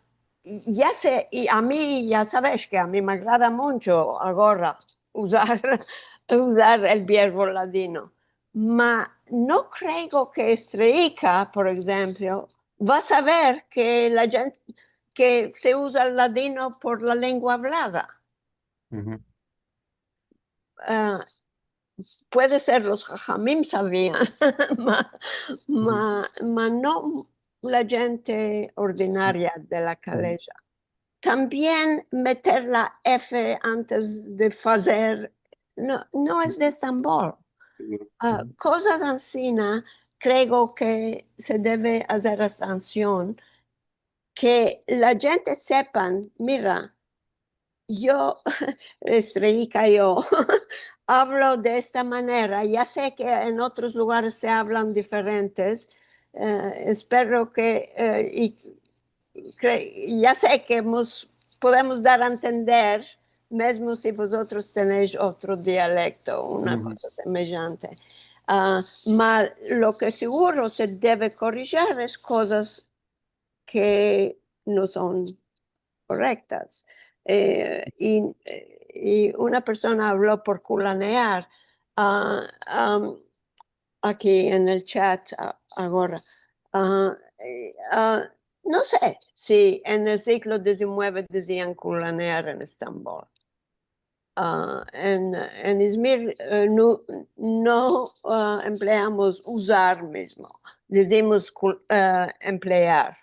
i ya se, i a mi, ya saves ke a mi me agrada muncho agora uzar, uzar el vierbo ladino. Ma no kreo ke Estreika, por enshemplo, va a saver ke la djente, ke se uza el ladino por la lengua avlada. A, puede ser los hahamim savian, ma, ma, ma no la djente ordinaria de la kaleja. Tambien meter la F antes de fazer no, no es de Estambol. A, kozas ansina, kreo ke se deve azer atension, ke la djente sepan, mira, yo, Estreika, yo avlo de esta manera. Ya se ke en otros lugares se avlan diferentes. E, espero ke, e, i kre-, ya se ke mos podemos dar a entender, mezmo si vozotros tenesh otro dialekto, una koza semejante. A, ma lo ke siguro se deve korijir es kozas ke no son korektas. E, i, i una persona avlo por kulanear, a, am, aki en el chat a-, agora. A, e, a, no se si en el siglo dizinueve dizian kulanear en Estambol. A, en, en Izmir, e, no, no, a, empleamos uzar mizmo, dizimos kul-, e, emplear.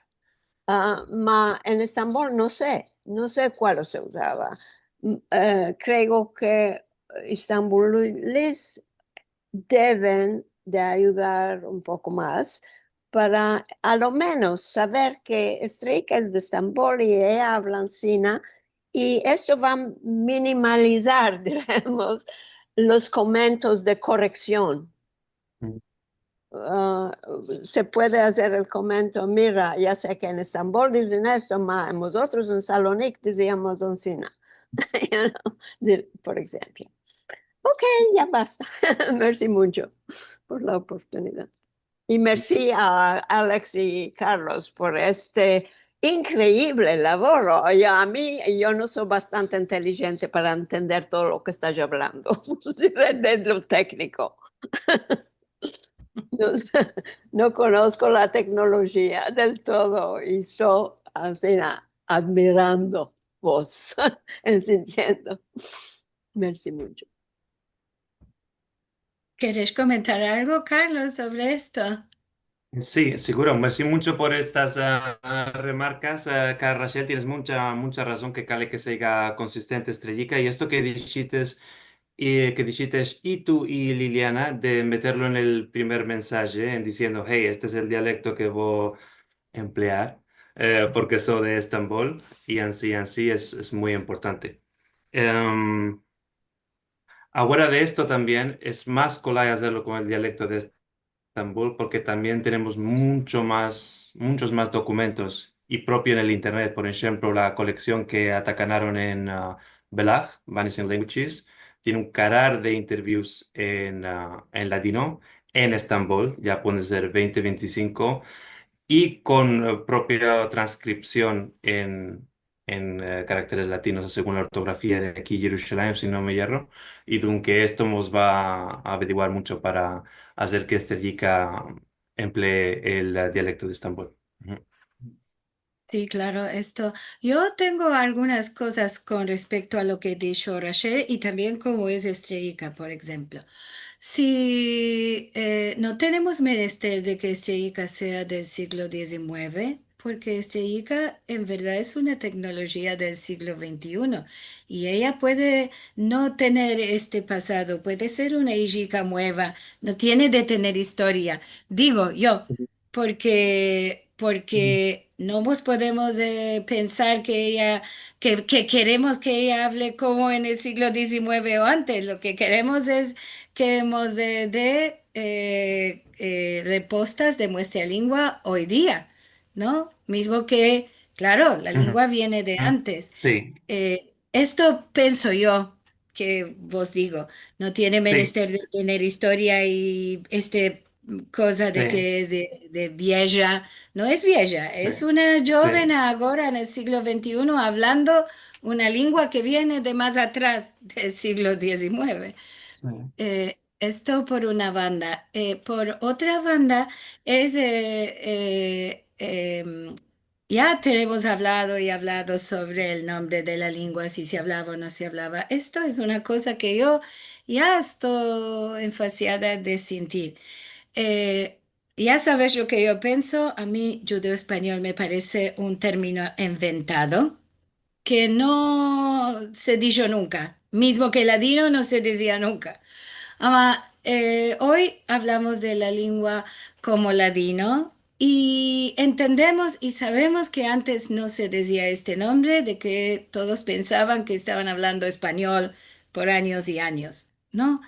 A, ma en Estambol no se, no se kual se uzava. M-, e, kreo ke Istanbulilis deven de ayudar un poko mas para, a lo menos, saver ke Estreika es de Estambol i eya avla ansina, i esto va a minimalizar, diremos, los komentos de koreksion. ah, se puede azer el komento, mira, ya se ke en Estambol dizen esto, ma mozotros en Salonik diziamos ansina. You know, de, por enshemplo. Ok, ya basta. Mersi muncho por la oportunidad. I mersi a Alex i Carlos por este inkreivle lavoro. Ya a mi, yo no so bastante intelijente para entender todo lo ke estas avlando de, de lo tekniko. No, no konosko la teknolojia del todo i esto ansina admirando vos, entendiendo. Mersi muncho. Keres komentar algo, Carlos, sovre esto? Si, siguro. Mersi muncho por estas, ah, ah, remarkas. Ah, Kara Rachel, tienes muncha, muncha razon ke kale ke siga konsistente Estreyika. I esto ke dishites, i ke dishites i tu i Liliana, de meterlo en el primer mensaje, en diziendo, "Hey, este es el dialekto ke vo a emplear, eh, porke so de Estambol", i ansi, ansi es, es muy importante. Em, Afuera de esto tambien es mas kolay azerlo kon el dialekto de Estambol, porke tambien tenemos muncho mas, munchos mas dokumentos, i propio en el internet, por enshemplo, la koleksion ke atakanaron en, ah, Belag, Vanishing Languages, tiene un karar de interviews en, ah, en ladino, en Estambol, ya pueden ser vente, vente i sinko, i kon, eh, propia transkripsion en, en, eh, karakteres latinos, segun la ortografia de aki Yerushalayim, si no me yerro, i dunke esto mos va a averiguar muncho para azer ke Estreyika emplee el, eh, dialekto de Estambol. Uhu. Si, klaro, esto. Yo tengo algunas kozas kon respekto a lo ke disho Rachel i tambien komo es Estreyika, por enshemplo. Si, eh, no tenemos menester de ke Estreyika sea del siglo dizinueve, porke Estreyika en verdad es una teknolojia del siglo vente i uno, i eya puede no tener este pasado, puede ser una Estreyika mueva, no tiene de tener istoria, digo yo, porke, porke no mos podemos, eh, pensar ke eya, ke, ke keremos ke eya avle komo en el siglo dizinueve o antes. Lo ke keremos es ke mos, eh, de, eh, eh, repostas de muestra lingua oy dia, no? Mizmo ke, klaro, la lingua viene de antes. Si. Eh, esto penso yo ke vos digo, no tiene menester de tener istoria i este koza de ke es de, de vieja. No es vieja, es una djoven agora en el siglo vente i uno avlando una lingua ke viene de mas atras del siglo dizinueve. Si. Eh, esto por una banda. Eh, por otra banda, es, eh, eh, em, ya tenemos avlado i avlado sovre el nombre de la lingua, si se avlava o no se avlava. Esto es una koza ke yo ya esto enfasiada de sintir. Eh, ya saves lo ke yo penso, a mi djudeo-espanyol me parese un termino enventado, ke no se disho nunka, mizmo ke ladino no se dizia nunka. Ama, eh, oy avlamos de la lingua komo ladino i entendemos i savemos ke antes no se dizia este nombre, de ke todos pensavan ke estavan avlando espanyol por anyos i anyos, no?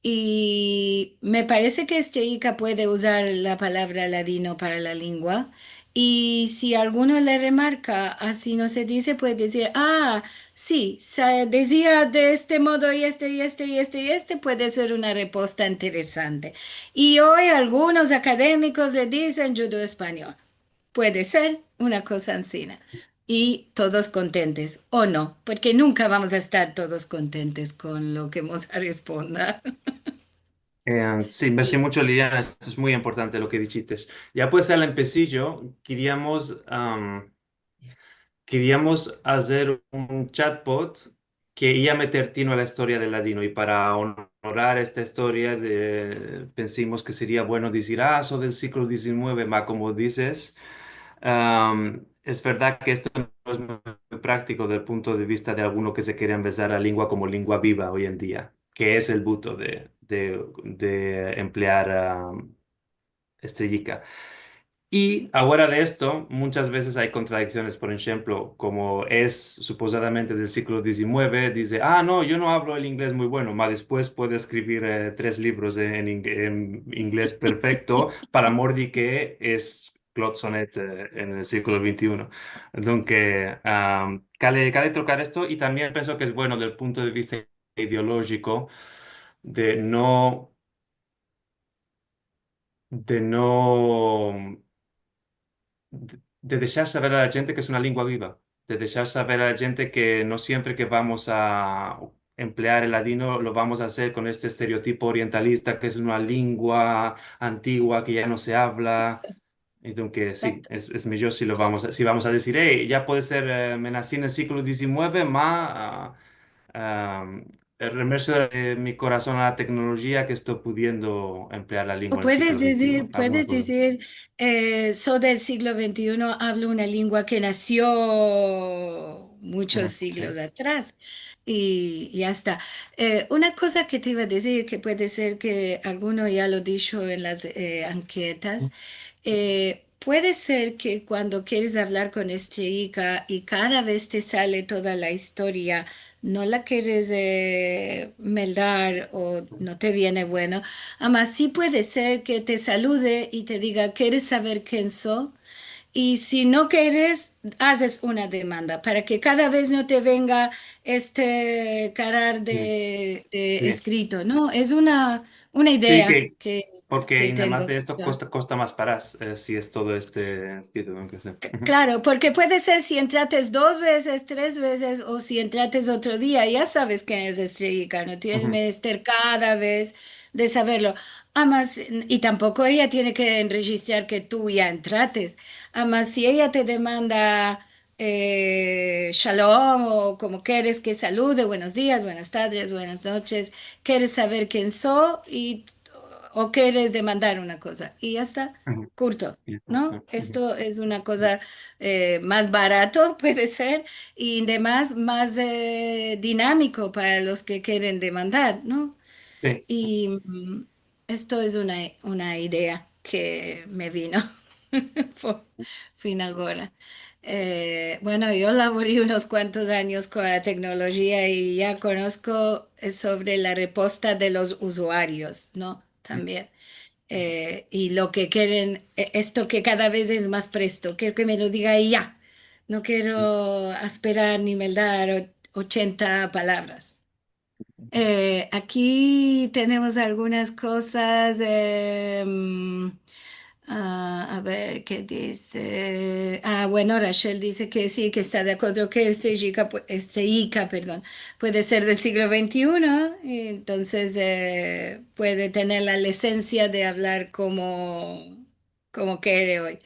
I me parese ke Estreyika puede uzar la palavra ladino para la lingua, i si alguno le remarka, "Ansi no se dize", puede dizir, "Ah, si, se dizia de este modo i este, i este, i este, i este", puede ser una reposta interesante. I oy algunos akademikos le dizen djudeo-espanyol. Puede ser una koza ansina. I todos kontentes, o no, porke nunka vamos a estar todos kontentes kon lo ke mos aresponda. Eh, si, mersi muncho, Liliana, esto es muy importante lo ke dishites. Ya pues al empesijo, keriamos, am, keriamos azer un chatbot ke iva a meter tino a la istoria del ladino, i para onorar esta istoria de, pensimos ke seria bueno dizir, "Ah, so del siglo dizinueve", ma komo dizes, am, es verdad ke esto no es muy praktiko del punto de vista de alguno ke se kere ambezar la lingua komo lingua biva oy en dia, ke es el buto de, de, de emplear, am, Estreyika. I afuera de esto, munchas vezes ay kontradiksiones. Por enshemplo, komo es supozadamente del siglo dizinueve, dize, "A, no, yo no avlo el inglez muy bueno", ma despues puede eskrivir, e, tres livros en, en ing-, en inglez perfekto, para mor de ke es Claude Sonet, e, en el siglo vente i uno. Donk, am, kale, kale trokar esto, i tambien penso ke es bueno del punto de vista ideolojiko de no de no, de, de deshar saver a la djente ke es una lengua viva, de deshar saver a la djente ke no siempre ke vamos a emplear el ladino lo vamos a azer kon este estereotipo orientalista ke es una lengua antigua ke ya no se avla. Entonses, si, es, es mijor si lo vamos a, si vamos a dizir, "Ey, ya puede ser, e, me nasi en el siglo dizinueve, ma, a, am, remerso de mi korason a la teknolojia ke esto pudiendo emplear la lengua en el siglo vente i uno", alguna koza ansi. Puedes dizir, e, "So del siglo vente i uno, avlo una lengua ke nasio munchos siglos atras", i ya esta. E, una koza ke te iva a dizir, ke puede ser ke alguno ya lo disho en las, e, anketas, e, puede ser ke kuando keres avlar kon Estreyika i kada vez te sale toda la istoria, no la keres, e, meldar o no te viene bueno, ama si puede ser ke te salude i te diga, "Keres saver ken so?" I si no keres, azes una demanda para ke kada vez no te venga este karar de, de eskrito, no? Es una, una idea ke, ke porke ainda mas de esto kosta, kosta mas paras, e, si es todo este estilu, aunke sea. K-, klaro, porke puede ser si entrates dos vezes, tres vezes, o si entrates otro dia, ya saves ken es Estreyika, no tienes menester kada vez de saverlo. Ama, i tampoko eya tiene ke enrejistrar ke tu ya entrates. Ama, si eya te demanda, e, "Shalom", o komo keres ke salude, "Buenos dias, buenas tardes, buenas noches", "Keres saver ken so?", i, o keres demandar una koza, i ya esta, kurto, no? Esto es una koza, e, mas barato, puede ser, i demas mas, e, dinamiko para los ke keren demandar, no? Si. I, mm, esto es una, una idea ke me vino fin agora. E, bueno, yo lavori unos kuantos anyos kon la teknolojia i ya konosko, e, sovre la reposta de los uzuarios, no? Tambien. E, i lo ke keren, e, esto ke kada vez es mas presto, kero ke me lo diga i ya. No kero asperar ni meldar o-, ochenta palavras. E, aki tenemos algunas kozas, em, a, a ver ke dize. A, bueno, Rachel dize ke si, ke esta de akuerdo ke Estreyika, pu-, Estreyika, pardon, puede ser del siglo vente i uno, i entonses, e, puede tener la lisensia de avlar komo komo kere oy.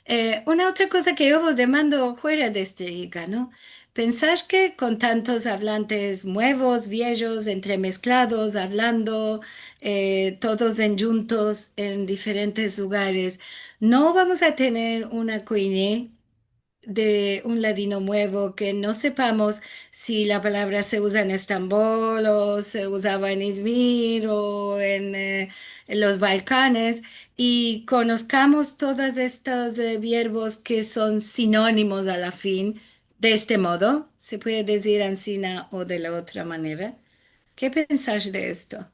E, una otra koza ke yo vos demando fuera de Estreyika, no? Pensash ke kon tantos avlantes muevos, viejos, entremesklados, avlando, e, todos endjuntos en diferentes lugares, no vamos a tener una koine de un ladino muevo, ke no sepamos si la palavra se uza en Estambol o se uzava en Izmir o en, e, en los Balkanes, i konoskamos todos estos, e, vierbos ke son sinonimos a la fin de este modo, se puede dizir ansina o de la otra manera. Ke pensash de esto?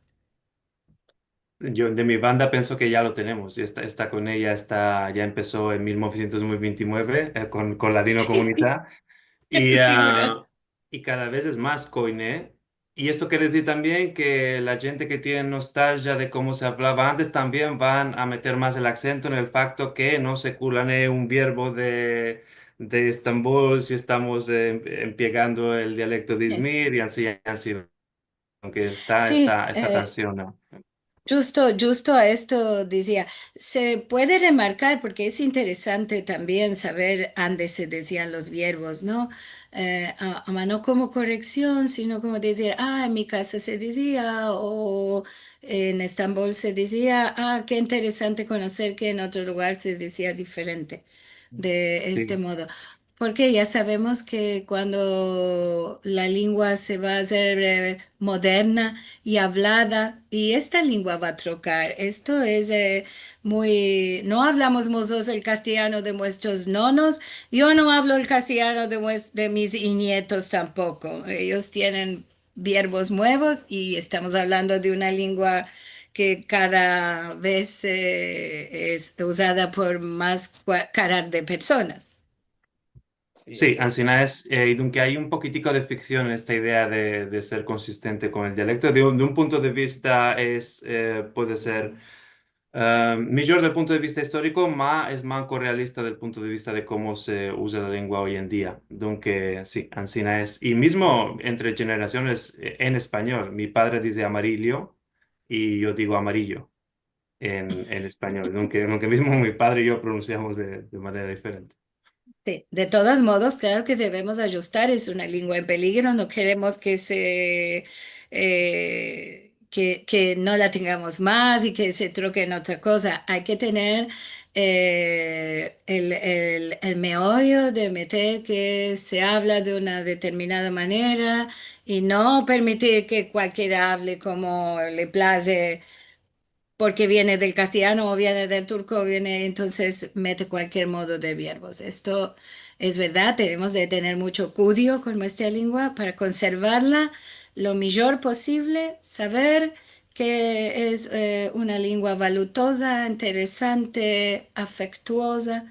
Yo, de mi banda, penso ke ya lo tenemos. Esta, esta koine ya esta, ya empeso en mil novesientos vente i mueve, e, kon, kon Ladinokomunita. I, a, i kada vez es mas koine. I esto kere dizir tambien ke la djente ke tiene nostalgia de komo se avlava antes tambien van a meter mas el aksento en el fakto ke no se kulanea un vierbo de, de Estambol si estamos, e, empiegando el dialekto de Izmir i ansi, ansi. Aunke esta, si, esta, esta, e, tansion, no? Djusto, djusto a esto dizia. Se puede remarkar, porke es interesante tambien saver ande se dizian los vierbos, no? E, a, ama no komo koreksion, sino komo dizir, a, en mi kaza se dizia, o en Estambol se dizia, a, ke interesante konoser ke en otro lugar se dizia diferente, de este modo. Porke ya savemos ke kuando la lengua se va a azer, eh, moderna i avlada, i esta lengua va a trokar. Esto es, eh, muy, no avlamos mozotros el kasteyano de muestros nonos. Yo no avlo el kasteyano de mues-, de mis inyetos tampoko. Eyos tienen verbos muevos i estamos avlando de una lengua ke kada vez, eh, es uzada por mas kua-, karar de personas. Si, ansina es, eh, i aunke ay un pokitiko de fiksion en esta idea de, de ser konsistente kon el dialekto, de un, de un punto de vista es, eh, puede ser, eh, mijor del punto de vista istoriko, ma es manko realista del punto de vista de komo se uza la lengua oy en dia. Aunke, si, ansina es. I mizmo entre jenerasiones, eh, en espanyol, mi padre dize amarillo i yo digo amarillo en, en espanyol, aunke, aunke mizmo mi padre i yo pronunsiamos de, de manera diferente. Si, de todos modos, klaro ke devemos ajustar, es una lengua en peligro, no keremos ke se, eh, ke, ke no la tengamos mas i ke se troke en otra koza. Ay ke tener, eh, el, el, el meoyo de meter ke se avla de una determinada manera i no permitir ke kualkiera avle komo le plaze porke viene del kasteyano o viene del turko, o viene, entonses mete kualkier modo de verbos. Esto es verdad, tenemos de tener muncho kuidao kon muestra lengua para konservarla lo mijor posivle, saver ke es, eh, una lengua valutoza, interesante, afektuoza,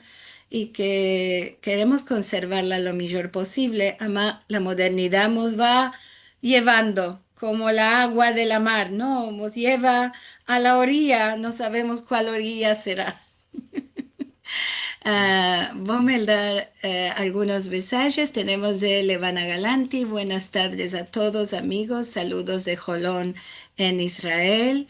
i ke keremos konservarla lo mijor posivle, ama la modernidad mos va yevando komo la agua de la mar, no? Mos yeva a la oriya, no savemos kual oriya sera. Ah, vo a meldar, eh, algunos mesajes. Tenemos de Levana Galanti: "Buenas tardes a todos, amigos. Saludos de Holon, en Israel."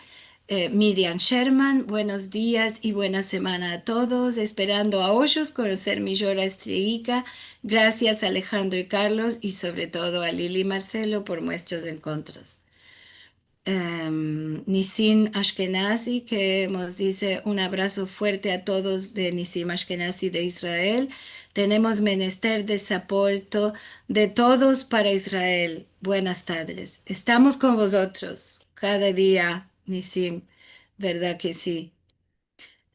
Eh, Miriam Sherman: "Buenos dias i buena semana a todos. Esperando a ojos konoser mijor a Estreyika. Grasias a Alejandro i Carlos i sovre todo a Lili i Marcelo por muestros enkontros." Em, Nisim Ashkenazi, ke mos dize: "Un abraso fuerte a todos de Nisim Ashkenazi de Israel. Tenemos menester de saporto de todos para Israel. Buenas tardes." Estamos kon vozotros kada dia, Nisim, verdad ke si.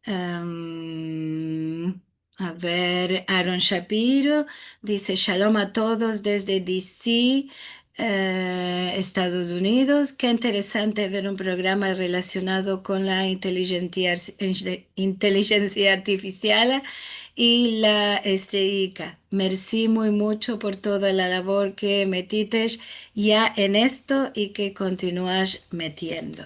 Em, a ver, Aaron Shapiro dize: "Shalom a todos desde D C, eh, Estados Unidos. Ke interesante ver un programa relasionado kon la intelijensia ar-, intelijensia artifisial i la Estreyika. Mersi muy muncho por toda la lavor ke metitesh ya en esto i ke kontinuash metiendo."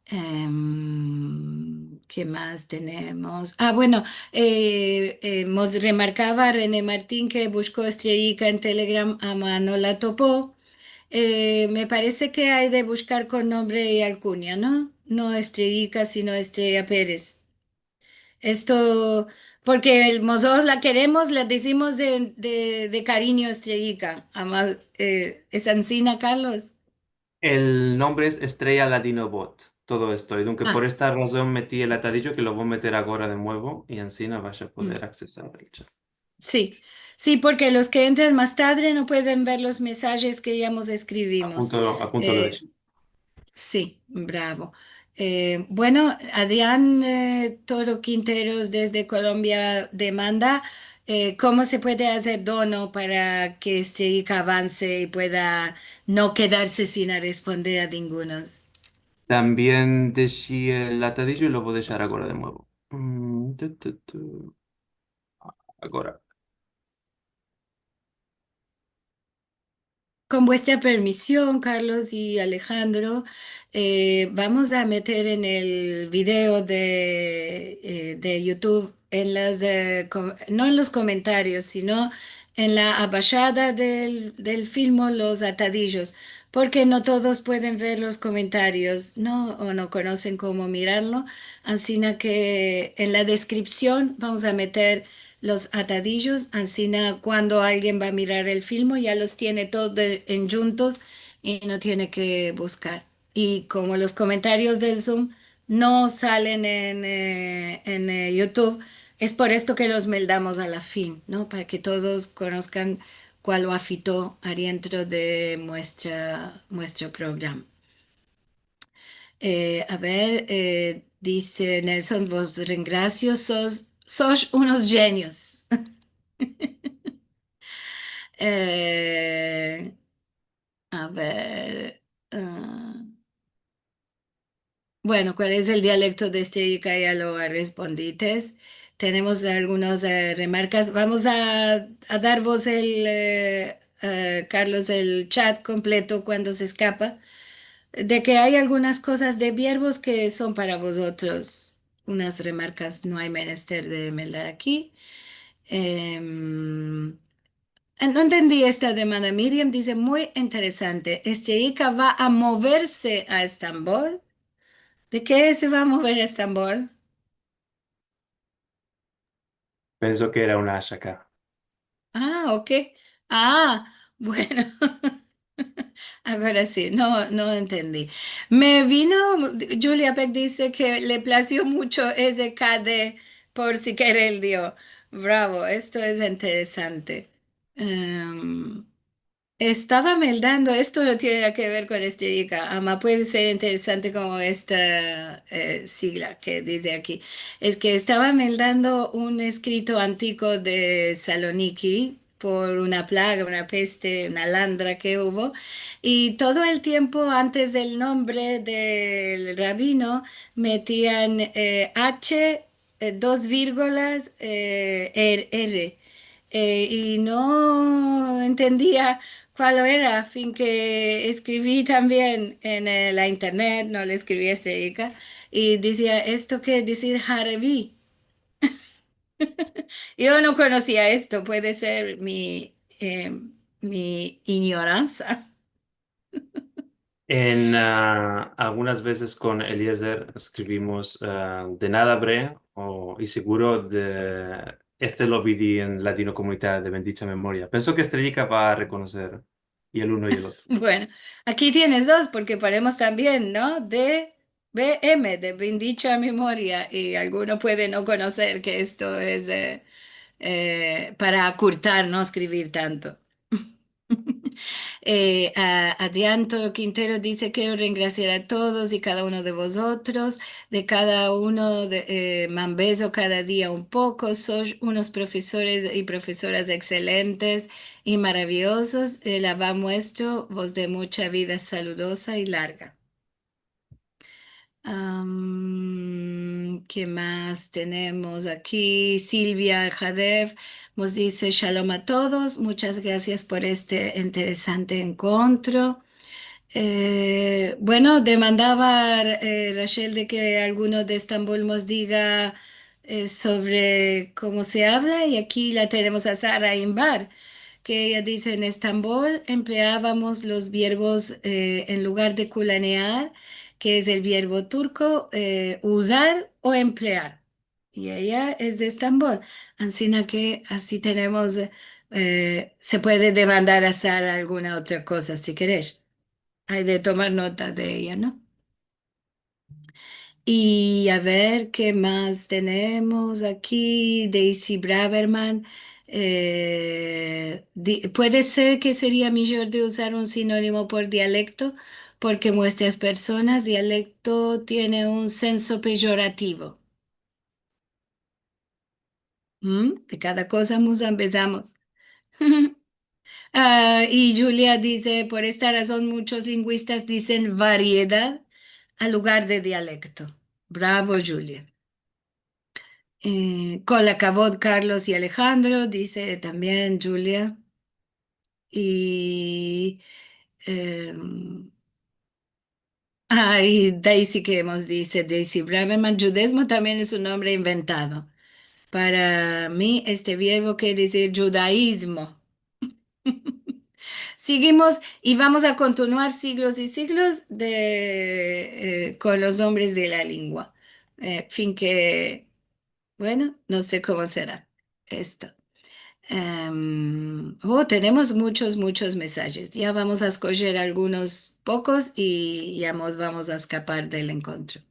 Em, ke mas tenemos? Ah, bueno, eh, eh, mos remarkava René Martin ke bushko Estreyika en Telegram, ama no la topo. Eh, me parese ke ay de bushkar kon nombre i alkunya, no? No Estreyika, sino Estrella Perez. Esto, porke el, mozotros la keremos, la dizimos de, de, de karinyo Estreyika. Ama, eh, es ansina, Carlos? El nombre es Estrella Ladino Bot, todo esto. I aunke por esta razon meti el atadijo, ke lo vo a meter agora de muevo, i ansina vash a poder aksesar el chat. Si, si, porke los ke entran mas tadre no pueden ver los mesajes ke ya mos eskrivimos. Apunto, apunto lo de... Si, bravo. Eh, bueno, Adrián, eh, Toro Quinteros desde Colombia demanda, eh, komo se puede azer dono para ke Estreyika avanse i pueda no kedarse sin a responder a ningunos. Tambien deshi el atadijo i lo vo a deshar agora de muevo. Mm, tu, tu, tu. Agora. Kon vuestra permision, Carlos i Alejandro, eh, vamos a meter en el video de, eh, de YouTube, en las de, kom-, no en los komentarios, sino en la abashada del, del filmo, los atadijos, porke no todos pueden ver los komentarios, no? O no konosen komo mirarlo. Ansina ke en la deskripsion vamos a meter los atadijos, ansina kuando alguien va a mirar el filmo ya los tiene todos de-, enjuntos i no tiene ke buskar. I komo los komentarios del Zoom no salen en, eh, en, eh, YouTube, Es por esto ke los meldamos a la fin, no? Para ke todos konoskan kualo afito arientro de muestra, muestro programa. Eh, a ver, eh, dize Nelson, vos rengrasio, sos, sos unos jenios. Eh, a ver, ah, bueno, kual es el dialekto de Esteyika? Ya lo respondites. Tenemos algunas, eh, remarkas. Vamos a, a darvos el, eh, eh, Carlos, el chat kompleto kuando se eskapa, de ke ay algunas kozas de biervos ke son para vozotros unas remarkas, no ay menester de meldar aki. Em, eh, no entendi esta demanda. Miriam dize, muy interesante. Esteyika va a moverse a Estambol. De ke se va a mover a Estambol? Penso ke era una shaka. Ah, ok. Ah, bueno. Agora si, no, no entendi. Me vino, Julia Peck dize ke le plazio muncho eze K D por si kere el dio. Bravo, esto es interesante. Em, estava meldando, esto no tiene nada ke ver kon Esteyika, ama puede ser interesante komo esta, eh, sigla ke dize aki. Es ke estava meldando un eskrito antiko de Saloniki por una plaga, una peste, una landra ke uvo, i todo el tiempo antes del nombre del rabino metian, eh, H, eh, dos virgulas, eh, R, R. Eh, i no entendia kual era, fin ke eskrivi tambien en, eh, la internet, no le eskrivi a Esteyika, i dizia, esto kere dizir haravi. Yo no konosia esto, puede ser mi, eh, mi inyoransa. En, ah, algunas vezes kon Eliezer eskrivimos, ah, de nada bre, o, i seguro de, este lo vidi en Ladinokomunita de bendicha memoria. Penso ke Esteyika va a rekonoser i el uno i el otro. Bueno, aki tienes dos, porke ponemos tambien, no? De B M, de bendicha memoria, i alguno puede no konoser ke esto es, eh, eh, para akurtar, no eskrivir tanto. Eh, a-, Adianto Quintero dize, kero rengrasiar a todos i kada uno de vozotros, de kada uno de, eh, manbezo kada dia un poko, sois unos profesores i profesoras ekselentes i maraviozos. El ava muestro vos de muncha vida saludoza i larga. Am, ke mas tenemos aki? Silvia Hadef mos dize, shalom a todos, munchas grasias por este interesante enkontro. Eh, bueno, demandava, eh, Rachel de ke alguno de Estambol mos diga, eh, sovre komo se avla, i aki la tenemos a Sara Inbar, ke eya dize, en Estambol empleavamos los biervos, eh, en lugar de kulanear, ke es el biervo turko, eh, uzar o emplear. I eya es de Estambol. Ansina ke ansi tenemos, eh, se puede demandar a Sara alguna otra koza, si keresh. Ay de tomar nota de eya, no? I a ver, ke mas tenemos aki? Daisy Braverman, eh, di-, puede ser ke seria mijor de uzar un sinonimo por dialekto, porke muestras personas, dialekto tiene un senso peyorativo. Mm? De kada koza mos ambezamos. Ah, i Julia dize, por esta razon munchos linguistas dizen variedad al lugar de dialekto. Bravo, Julia. Eh, kol akavod, Carlos i Alejandro, dize tambien Julia. I, em, Ah, i Daisy ke mos dize, Daisy Braverman, judezmo tambien es un nombre inventado. Para mi, este vierbo kere dizir djudaizmo. Sigimos i vamos a kontinuar siglos i siglos de, eh, kon los nombres de la lengua. Eh, fin ke Bueno, no se komo sera esto. Em, oh, tenemos munchos, munchos mesajes. Ya vamos a eskojer algunos pokos i ya mos vamos a eskapar del enkontro.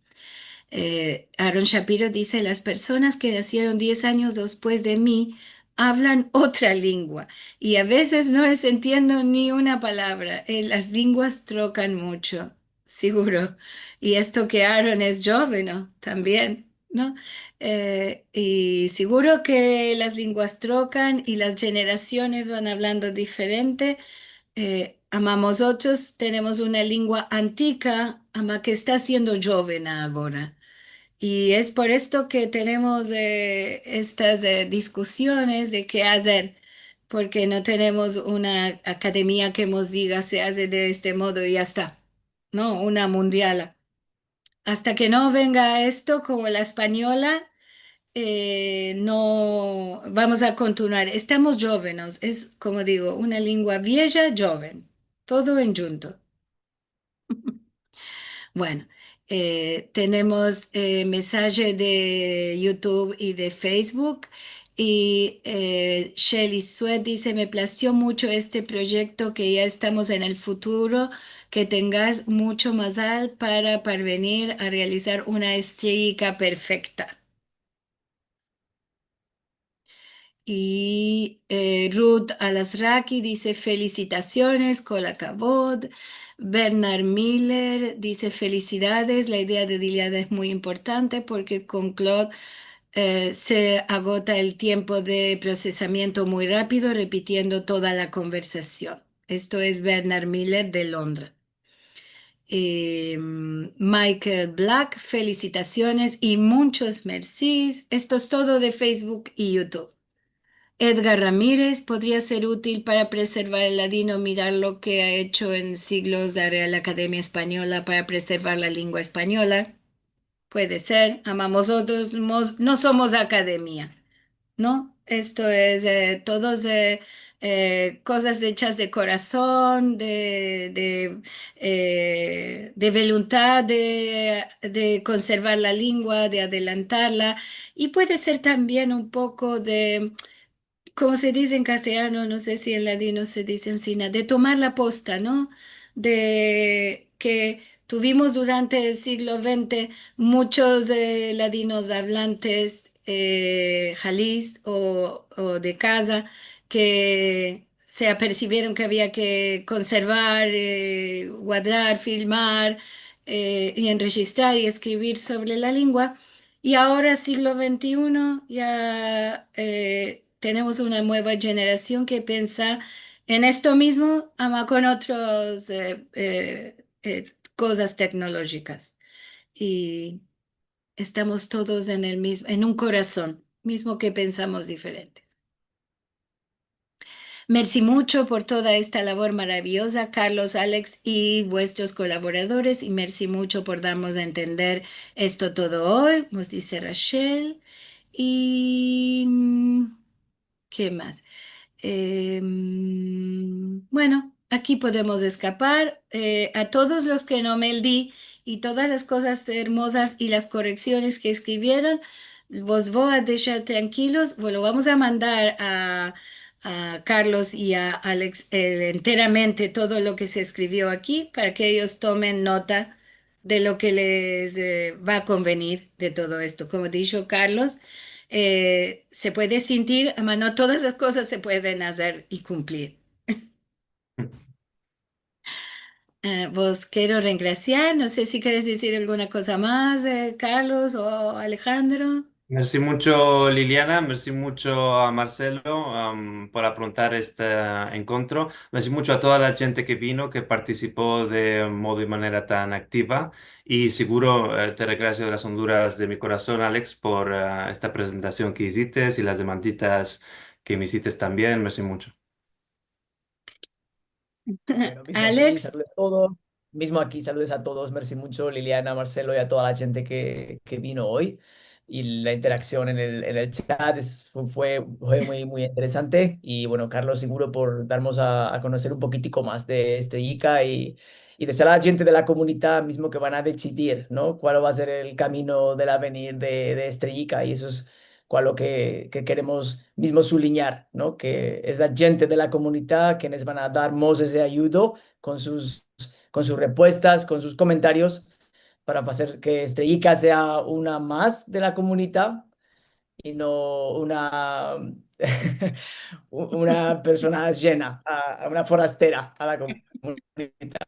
Eh, Aaron Shapiro dize, las personas ke nasieron diez anyos despues de mi avlan otra lengua i a vezes no les entiendo ni una palavra. Eh, las lenguas trokan muncho, seguro. I esto ke Aaron es djoven, no? Tambien, no? Eh, i seguro ke las lenguas trokan i las jenerasiones van avlando diferente. Eh, ama mozotros tenemos una lengua antika, ama ke esta siendo djoven agora. I es por esto ke tenemos, eh, estas, eh, diskusiones de ke azer, porke no tenemos una akademia ke mos diga se aze de este modo i ya esta, no? Una mundiala. Asta ke no venga esto komo la espanyola, eh, no vamos a kontinuar. Estamos djovenes, es, komo digo, una lengua vieja, djoven, todo endjunto. Bueno, eh, tenemos, eh, mesaje de YouTube i de Facebook. I, eh, Shelly Sweat dize, me plasio muncho este proyekto, ke ya estamos en el futuro, ke tengas muncho mazal para parvenir a realizar una estreyika perfekta. I, eh, Ruth Alasraki dize, felisitasiones, kol akavod. Bernard Miller dize, felisidades, la idea de Liliana es muy importante porke kon Claude, eh, se agota el tiempo de prosesamiento muy rapido repitiendo toda la konversasion. Esto es Bernard Miller de Londra. Em, Michael Black, felisitasiones i munchos mersis. Esto es todo de Facebook i YouTube. Edgar Ramírez, podria ser util para preservar el ladino, mirar lo ke a echo en siglos la Real Akademia Espanyola para preservar la lengua espanyola. Puede ser, ama mozotros mos-, no somos akademia, no? Esto es, eh, todos, eh, eh, kozas echas de korason, de, de, eh, de voluntad de, de konservar la lengua, de adelantarla, i puede ser tambien un poko de, komo se dize en kasteyano, no se si en ladino se dize ansina, de tomar la posta, no? De ke tuvimos durante el siglo vente munchos, eh, ladinos avlantes, eh, halis o, o de kaza, ke se apersivieron ke avia ke konservar, eh, guadrar, filmar, eh, i enrejistrar i eskrivir sovre la lengua. I agora, siglo vente i uno, ya, eh, tenemos una mueva jenerasion ke pensa en esto mizmo, ama kon otros, eh, eh, eh, kozas teknolojikas. I estamos todos en el mizmo, en un korason, mizmo ke pensamos diferentes. Mersi muncho por toda esta lavor maraviyoza, Carlos, Alex i vuestros kolaboradores, i mersi muncho por darmos a entender esto todo oy, mos dize Rachel. I, mm, ke mas? Em, bueno, aki podemos eskapar. Eh, a todos los ke no me oldi i todas las kozas ermozas i las koreksiones ke eskrivieron, vos vo a deshar trankilos, vos lo vamos a mandar a, a Carlos i a Alex, eh, enteramente todo lo ke se eskrivio aki, para ke eyos tomen nota de lo ke les, eh, va a konvenir de todo esto. Komo disho Carlos, eh, se puede sintir, ama no todas las kozas se pueden azer i kumplir. Eh, vos kero rengrasiar, no se si keres dizir alguna koza mas, eh, Carlos o Alejandro. Mersi muncho, Liliana, mersi muncho a Marcelo, am, por aprontar este enkontro. Mersi muncho a toda la djente ke vino, ke partisipo de modo i manera tan aktiva. I seguro, eh, te regrasio de las onduras de mi korason, Alex, por, eh, esta prezentasion ke izites i las demanditas ke me izites tambien. Mersi muncho. Bueno, mizmo aki, Alex. Saludos a todos. Mizmo aki, saludos a todos. Mersi muncho, Liliana, Marcelo i a toda la djente ke, ke vino oy. I la interaksion en el, en el chat es, fue, fue, fue muy, muy interesante. I, bueno, Carlos, seguro por darmos a, a konoser un pokitiko mas de Estreyika i, i de ser la djente de la komunidad mizmo ke van a desidir, no? Kual va a ser el kamino del avenir de, de Estreyika. I esto es kual lo ke, ke keremos mizmo sulinyar, no? Ke es la djente de la komunidad kenes van a darmos ese ayudo kon sus, kon sus repuestas, kon sus komentarios, para fazer ke Estrellika sea una mas de la komunidad i no una, una persona ajena, a, una forastera a la komunidad.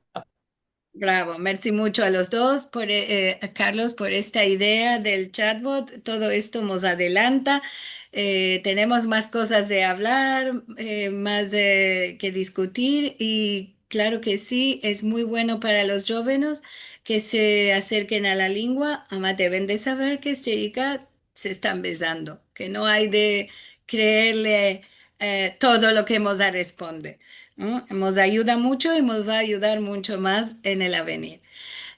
Bravo, mersi muncho a los dos, por, eh, eh, Carlos, por esta idea del chatbot. Todo esto mos adelanta. Eh, tenemos mas kozas de avlar, eh, mas de, ke diskutir i, klaro ke si, es muy bueno para los djovenes ke se aserken a la lingua, ama deven de saver ke Estrellika se estan bezando, ke no ay de kreerle, eh, todo lo ke mos va a responder. Mm, mos ayuda muncho i mos va a ayudar muncho mas en el avenir.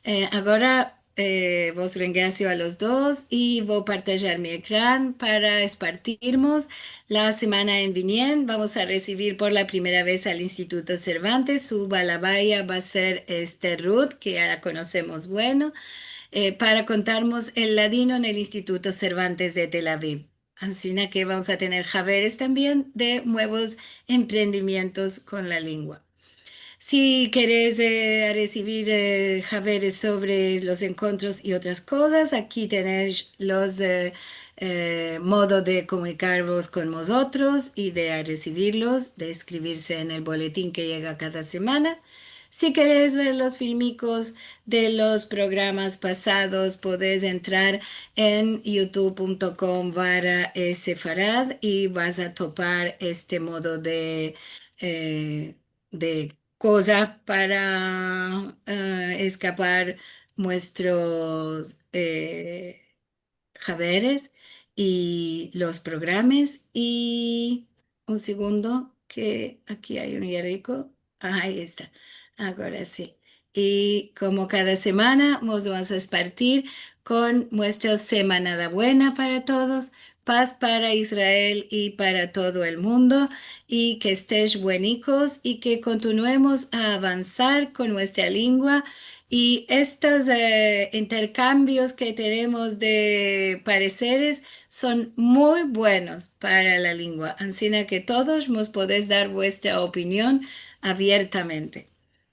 Eh, agora, eh, vos rengrasio a los dos i vo a partajar mi ekran para espartirmos. La semana en vinien vamos a resivir por la primera vez al Instituto Cervantes. Su balabaya va a ser Esther Ruth, ke ya la konosemos bueno, eh, para kontarmos el ladino en el Instituto Cervantes de Tel Aviv. Ansina ke vamos a tener haberes tambien de muevos emprendimientos kon la lingua. Si keres, eh, a resivir, eh, haberes sovre los enkontros i otras kozas, aki tenesh los, eh, eh, modo de komunikarvos kon mozotros i de a resivirlos, de eskrivirse en el boletin ke yega kada semana. Si keres ver los filmikos de los programas pasados, podes entrar en youtube punto com barra sefarad i vas a topar este modo de, eh, de koza para, eh, eskapar muestros, eh, haberes i los programas. I un segundo, ke aki ay un yerriko. Ahi esta. Agora si. I komo kada semana, mos vamos a espartir kon muestra semanada buena para todos, pas para Israel i para todo el mundo, i ke estesh buenikos i ke kontinuemos a avansar kon muestra lingua i estos, eh, interkambios ke tenemos de pareceres son muy buenos para la lingua. Ansina ke todos mos podes dar vuestra opinion aviertamente.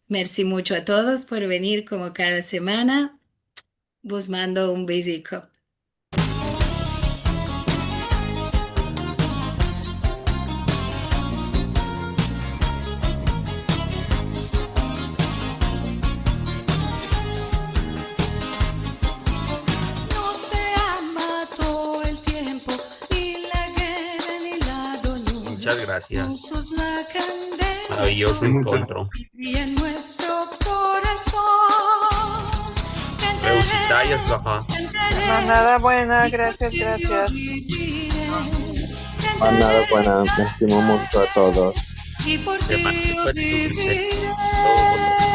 Mersi muncho a todos por venir komo kada semana. Vos mando un beziko. Muchas gracias. Maravilloso enkontro. Felisitades, Rafa. Manada buena, grasias, grasias. Manada buena, mersi muncho a todos.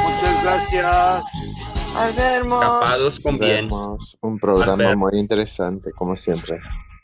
Muchas gracias. Nos vemos. Tapados kon bien. Nos vemos. Un programa muy interesante, como siempre.